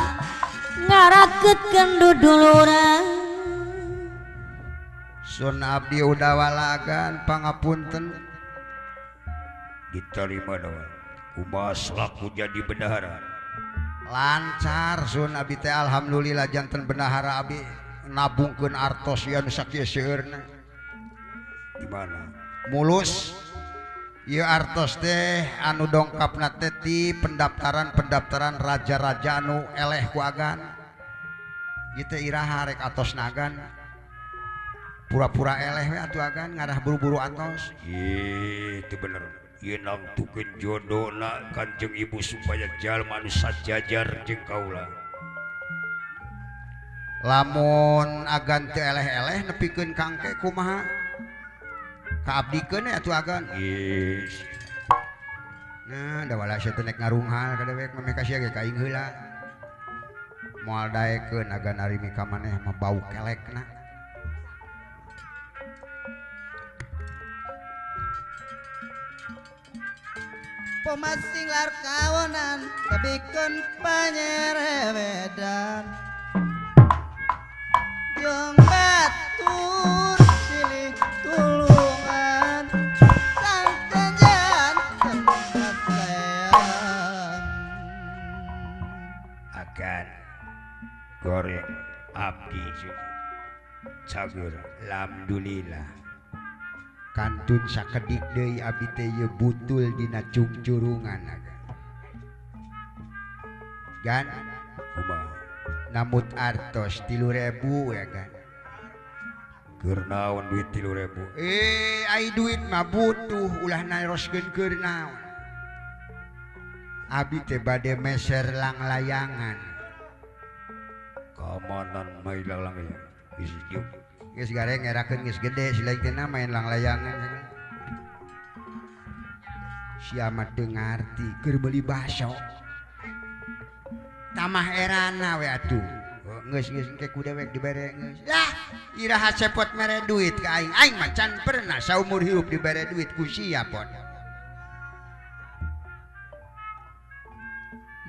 ngaraketkeun duduluran. Sun abdi udawalagan pangapunten diterima dawala kumaha selaku jadi bendahara lancar sun abdi teh alhamdulillah janten bendahara abdi nabungkeun artos ieu nu sakieu seueurna. Di mana? Mulus ieu artos teh anu dongkapna teh ti pendaftaran-pendaftaran raja-raja anu eleh ku Agan. Ieu teh iraha rek atosna Agan. Pura-pura eleh we atuh Agan ngarah buru-buru atos. Ih, teu bener. Ieu nangtukeun jodona Kanjeng Ibu supaya jalma anu sajajar jeung kaula. Lamun Agan teu eleh-eleh nepikeun kangke kumaha kaabdikeun atuh Agan. Yes. Nah dawala sia teh nek ngarunghal ka dewek meh ka sia ge ka aing heula. Moal daekeun Agan ari mika maneh mah bau kelekna. Pemasing lar kawonan tebikeun panyerewedan jeung batur silih tulungan sangkan sayang agan goreng abdi cager alhamdulillah kantun sakedik deui abdi teh ieu butul dina cungcurungan agan gan kumaha namut artos 3.000 ya kan keur naon duit 3.000 ai duit mah butuh ulah naroskeun keur naon abdi teh bade meser langlayangan kamanan main langlayangan geus diuk geus gareng ngerakeun geus gede si lain teh main langlayangan sia mah teu ngarti keur beuli baso tamah erana we atuh geus geus engke ku dewek dibere geus lah iraha cepot mere duit ka aing aing mah can pernah saumur hirup dibere duit ku sia pot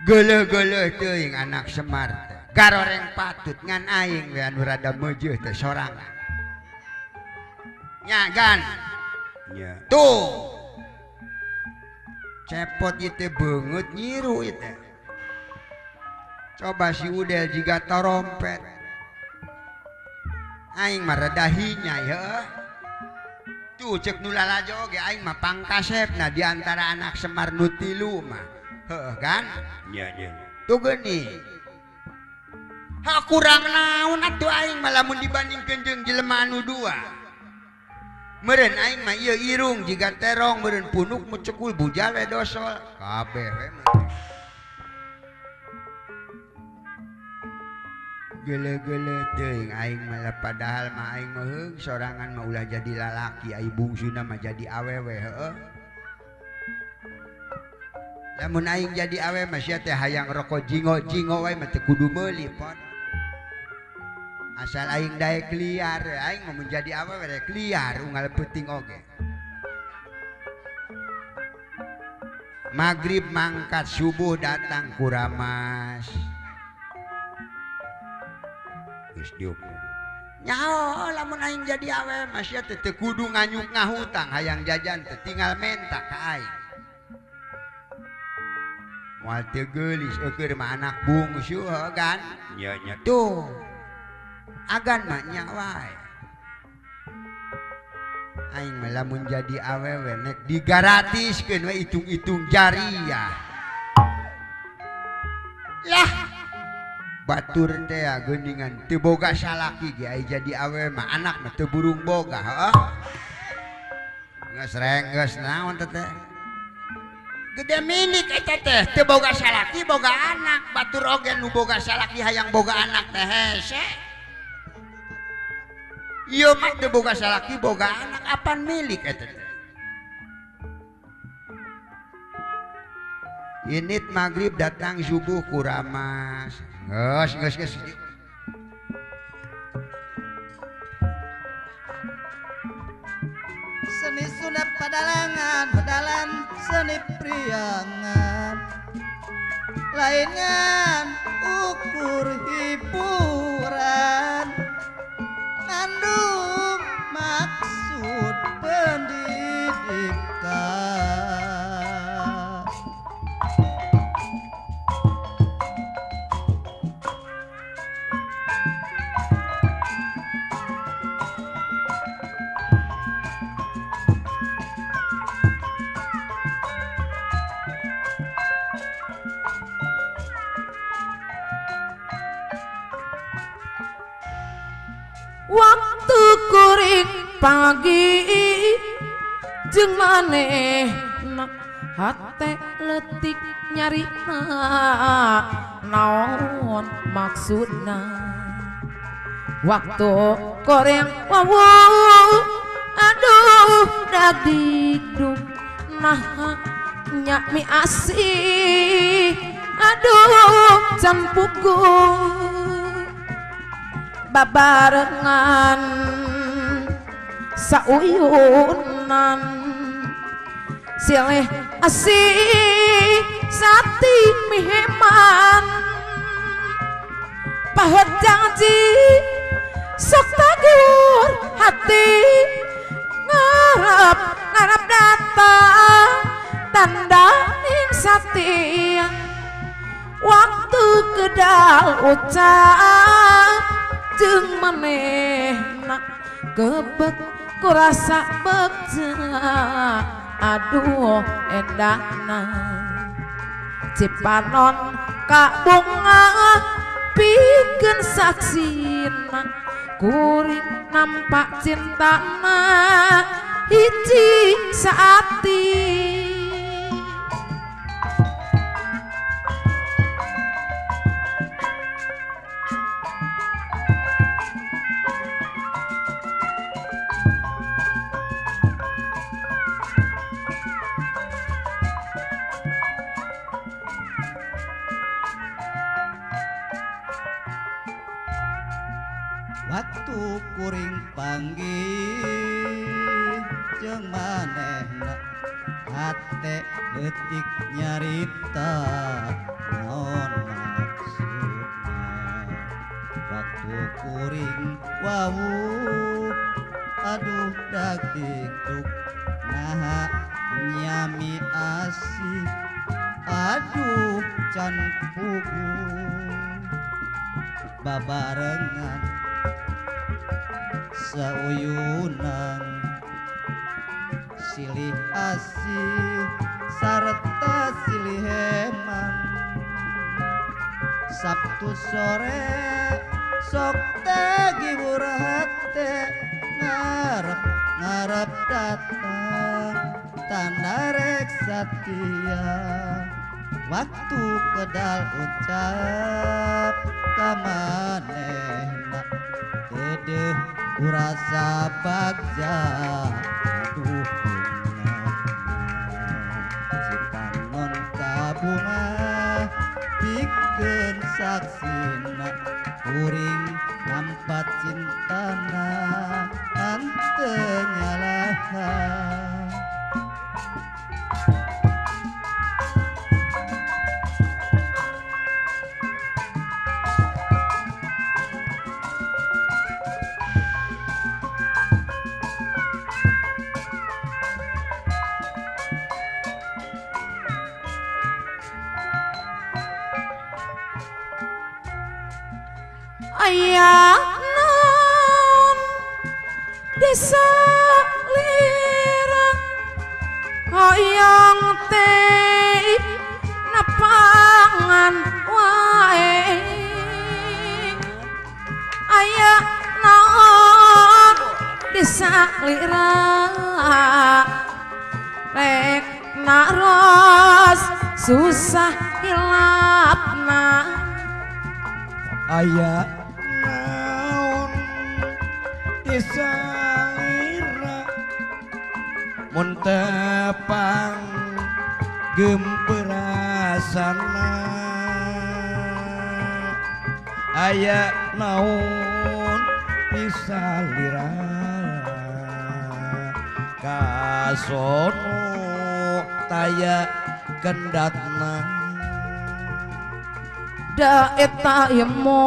geuleuh-geuleuh teuing anak Semar teh garoreng patut ngan aing we anu rada meujeuh teh sorangan nya gan nya tuh cepot ieu teh beungeut nyiru ieu teh. Coba si Udel jiga tarompet. Aing mah rada hinya ya. Tuh cek nu lalajo oge aing mah pangkasepna di antara anak Semar nu tilu mah. Heuh kan? Nya nya. Tuh geuning. Ha kurang naon atuh aing mah lamun dibandingkeun jeung jelema anu dua. Meureun aing mah ieu irung jiga terong, meureun punuk mu cekul bujal we dosol. Kabeh we mah. Gele-gele teuing aing mah padahal mah aing mah heung sorangan mah ulah jadi lalaki ai bungsuna mah jadi awewe heueuh. Lamun aing jadi awewe mah sia teh hayang rokok jingo-jingo wae mah teu kudu meuli pon. Asal aing daek liar, aing mah mun jadi awewe daek liar unggal peuting oge. Magrib mangkat subuh datang kuramas. Nyaho lamun aing jadi awewe mah sia teh teu kudu nganyuk ngahutang hayang jajan teh tinggal menta ka aing. Moal teu geulis eukeun mah anak bungsu heuh kan? Nya nya. Tuh. Agan mah nya wae. Aing mah lamun jadi awewe nek digaratiskeun we hitung-hitung jariah. Lah batur teh geuningan teu boga salaki ge ai jadi awewe mah anak mah teu burung boga heuh. Geus renggeus naon teh teh. Gede milik eta teh teu boga salaki boga anak, batur oge nu boga salaki hayang boga anak teh hese. Ieu mah teu boga salaki boga anak apan milik eta teh. Init magrib datang subuh kuramas. Geus geus geus. Seni Sunda padalangan, pedalan seni priangan. Laingan ukur hiburan. Ngandung maksud pendidikan. Waktu kuring pagi jeung manehna hate leutik nyarina naon maksudna. Waktu koreng wawu aduh dagdikduk nah nyak mi asih aduh campuku babarengan sauyunan silih asih sati miheman pahet janji sok tagur hati ngarep ngarep datang tanda ning satia waktu kedal ucap jeung manehna kebek kurasa begja aduh endahna Cipanon ka bunga pikeun saksina kuring nampak cintana hiji saati. Waktu kuring panggih jeung manehna hate leutik nyarita naon maksudna. Waktu kuring wawu aduh dagdikduk naha nyami asih aduh can pugu babarengan Sauyunan silih asih sarta silih heman. Sabtu sore sok tagibur hate ngarep ngarep datang tanda rek satia. Waktu kedal ucap kamanehna dedeh kurasa bagja. Aduh si panon kabunga pikeun saksina kuring nampat cintana henteu nyalahan. Aya naon desa lirang hoyong teh napangan wae. Aya naon desa lirang rek naros susah hilapna. Aya naon desa lira mun tepang gemperasana. Aya naon desa lira kasono taya kendatna. Da eta emo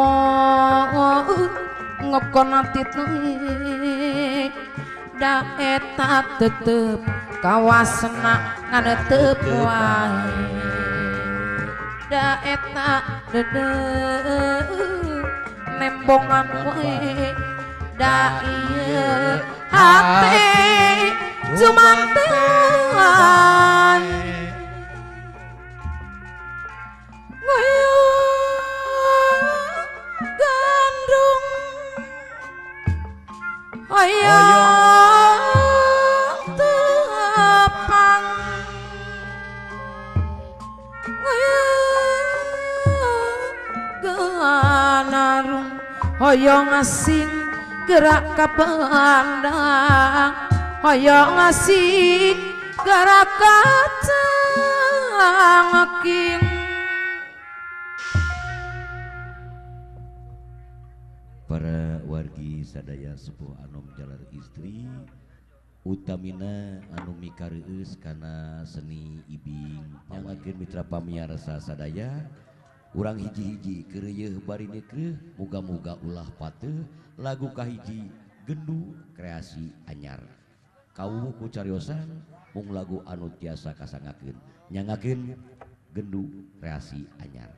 ngokona titeuy da eta tetep kawasna ngan teu wae. Da eta dedeh nembongan wae da ieu hate jumantean. Hoyong tepang genarung hoyong asing gerak ka pandang hoyong asing gerak ka cangking. Para wargi sadaya sepuh anom jalar istri utamina anu mikareueus kana seni ibing nyangakeun mitra pamiarsa sadaya urang hiji-hiji keureuyeeh bari neukeuh muga-muga ulah pateuh lagu kahiji gendu kreasi anyar kawuh ku cariosan mung lagu anu tiasa kasangakeun nyangakeun gendu kreasi anyar.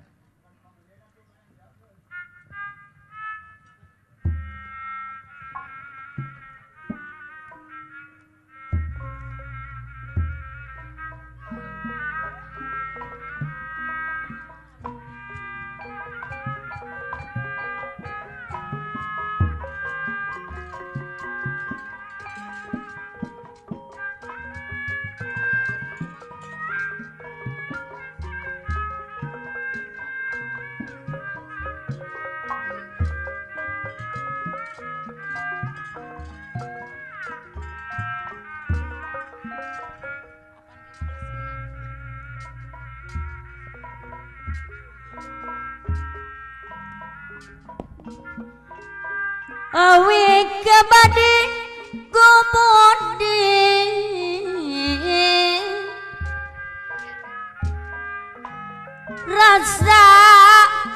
Awi kebadi gumudi rasa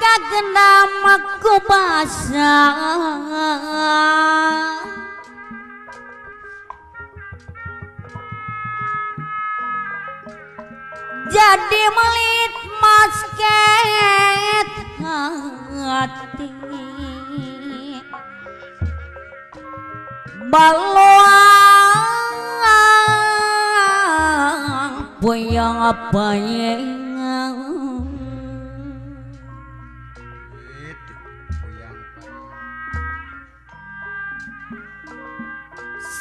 kagenam aku basah jadi melit masket hati. Baluang puyang payeng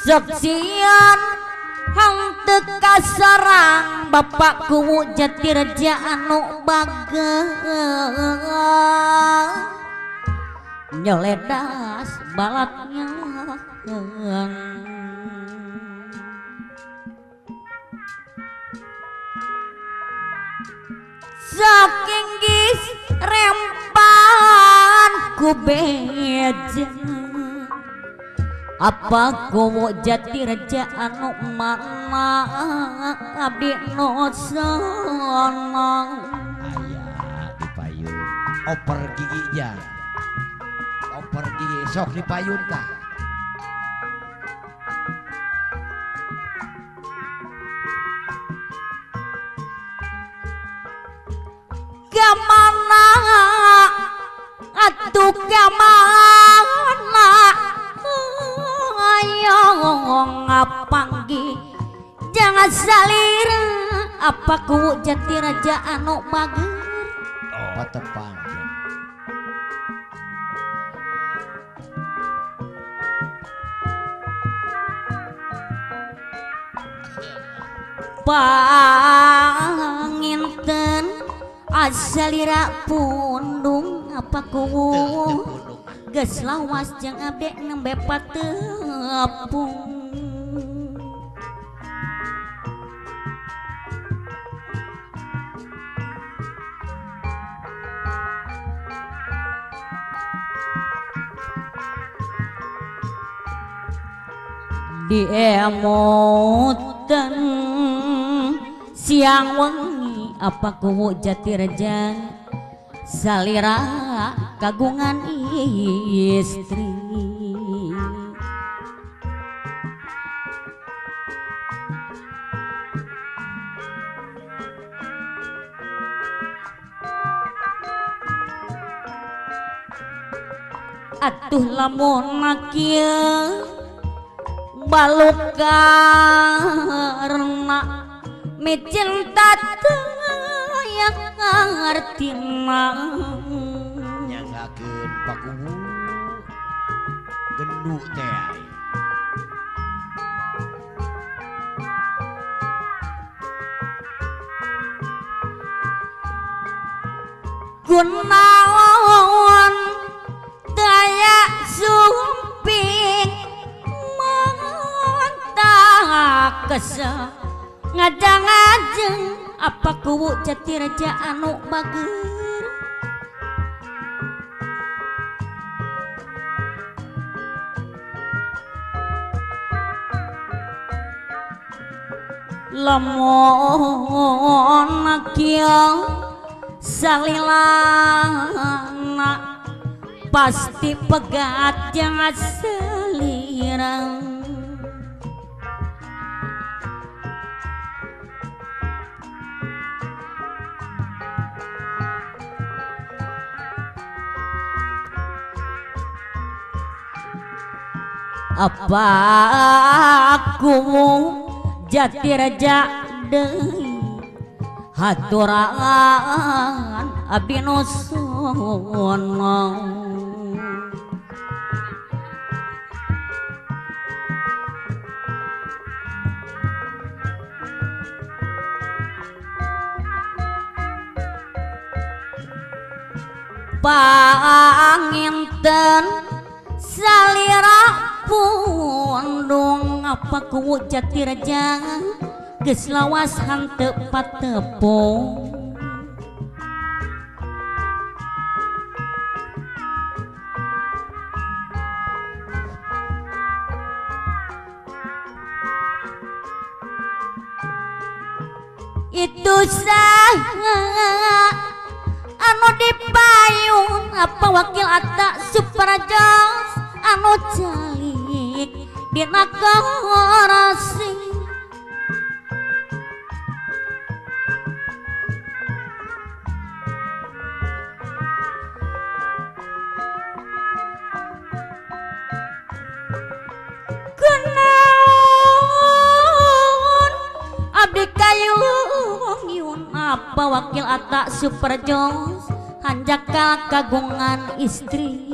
saksian hang teu kasarang bapak kuwu Jatireja anu bageng nyeledas balatnya saking gis rempan ku beja apa kuwu Jatireja anu mana abdi nu seneng aya di payun oper gigi nya oper gigi sok di payun tah kamana atuh kamana ayo ngapanggi jangan salira apa kuwu Jatireja anu bager patepang panginten asalira pundung apa kuwu geus lawas jeung abdi nembe patepung diemutan siang wengi apa kuwu Jatireja salira kagungan istri atuh lamun kieu baluk karena micinta teu aya ngartina nyanggakeun pakuwu gendu teh gunaon daya sumping kesel ngajang-ngajeng apa kuwu Jatireja anu bager lamun kieu salilana pasti pegat jangan selirang apa kuwu Jatireja deui haturan abdi nu seneng panginten salira pundung apa kuwu Jatireja geus lawas hanteu patepung itu saha anu dipayun apa wakil atak suparajas anu calik dina korasi apa wakil atak super jos hanjakal kagungan istri.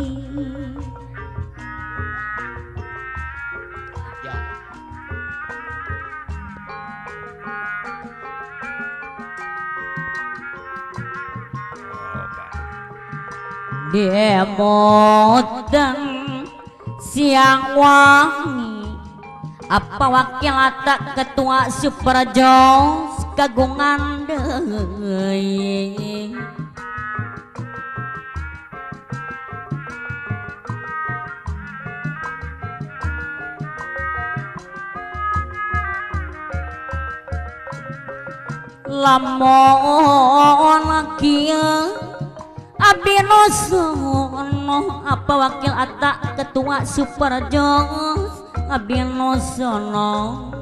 Demodan siang wangi apa wakil atak ketua super jos kagungan deui. Lamun kieu abdi nu sono apa wakil atak ketua super jos abdi nu sono.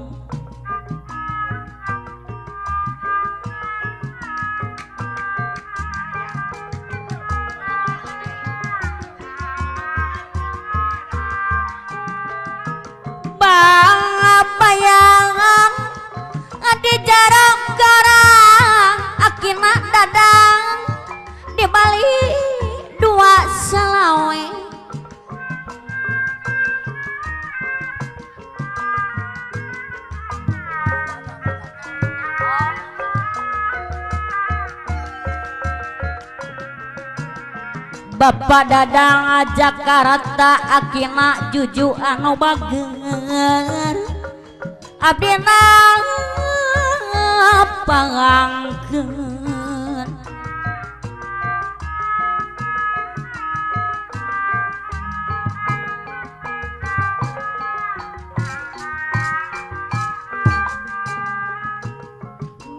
Bayangan di jarok garang akina dadang di Bali dua selawe. Bapak Dadang Jakarta akina juju anu bager abdi pangangkeun.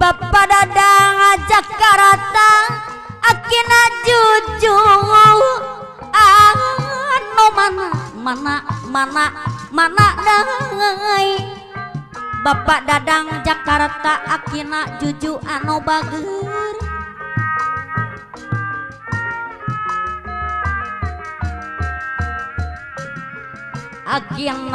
Bapak Dadang Jakarta akina juju anu mana mana mana mana deui. Bapak Dadang Jakarta akina juju anu bager. Akina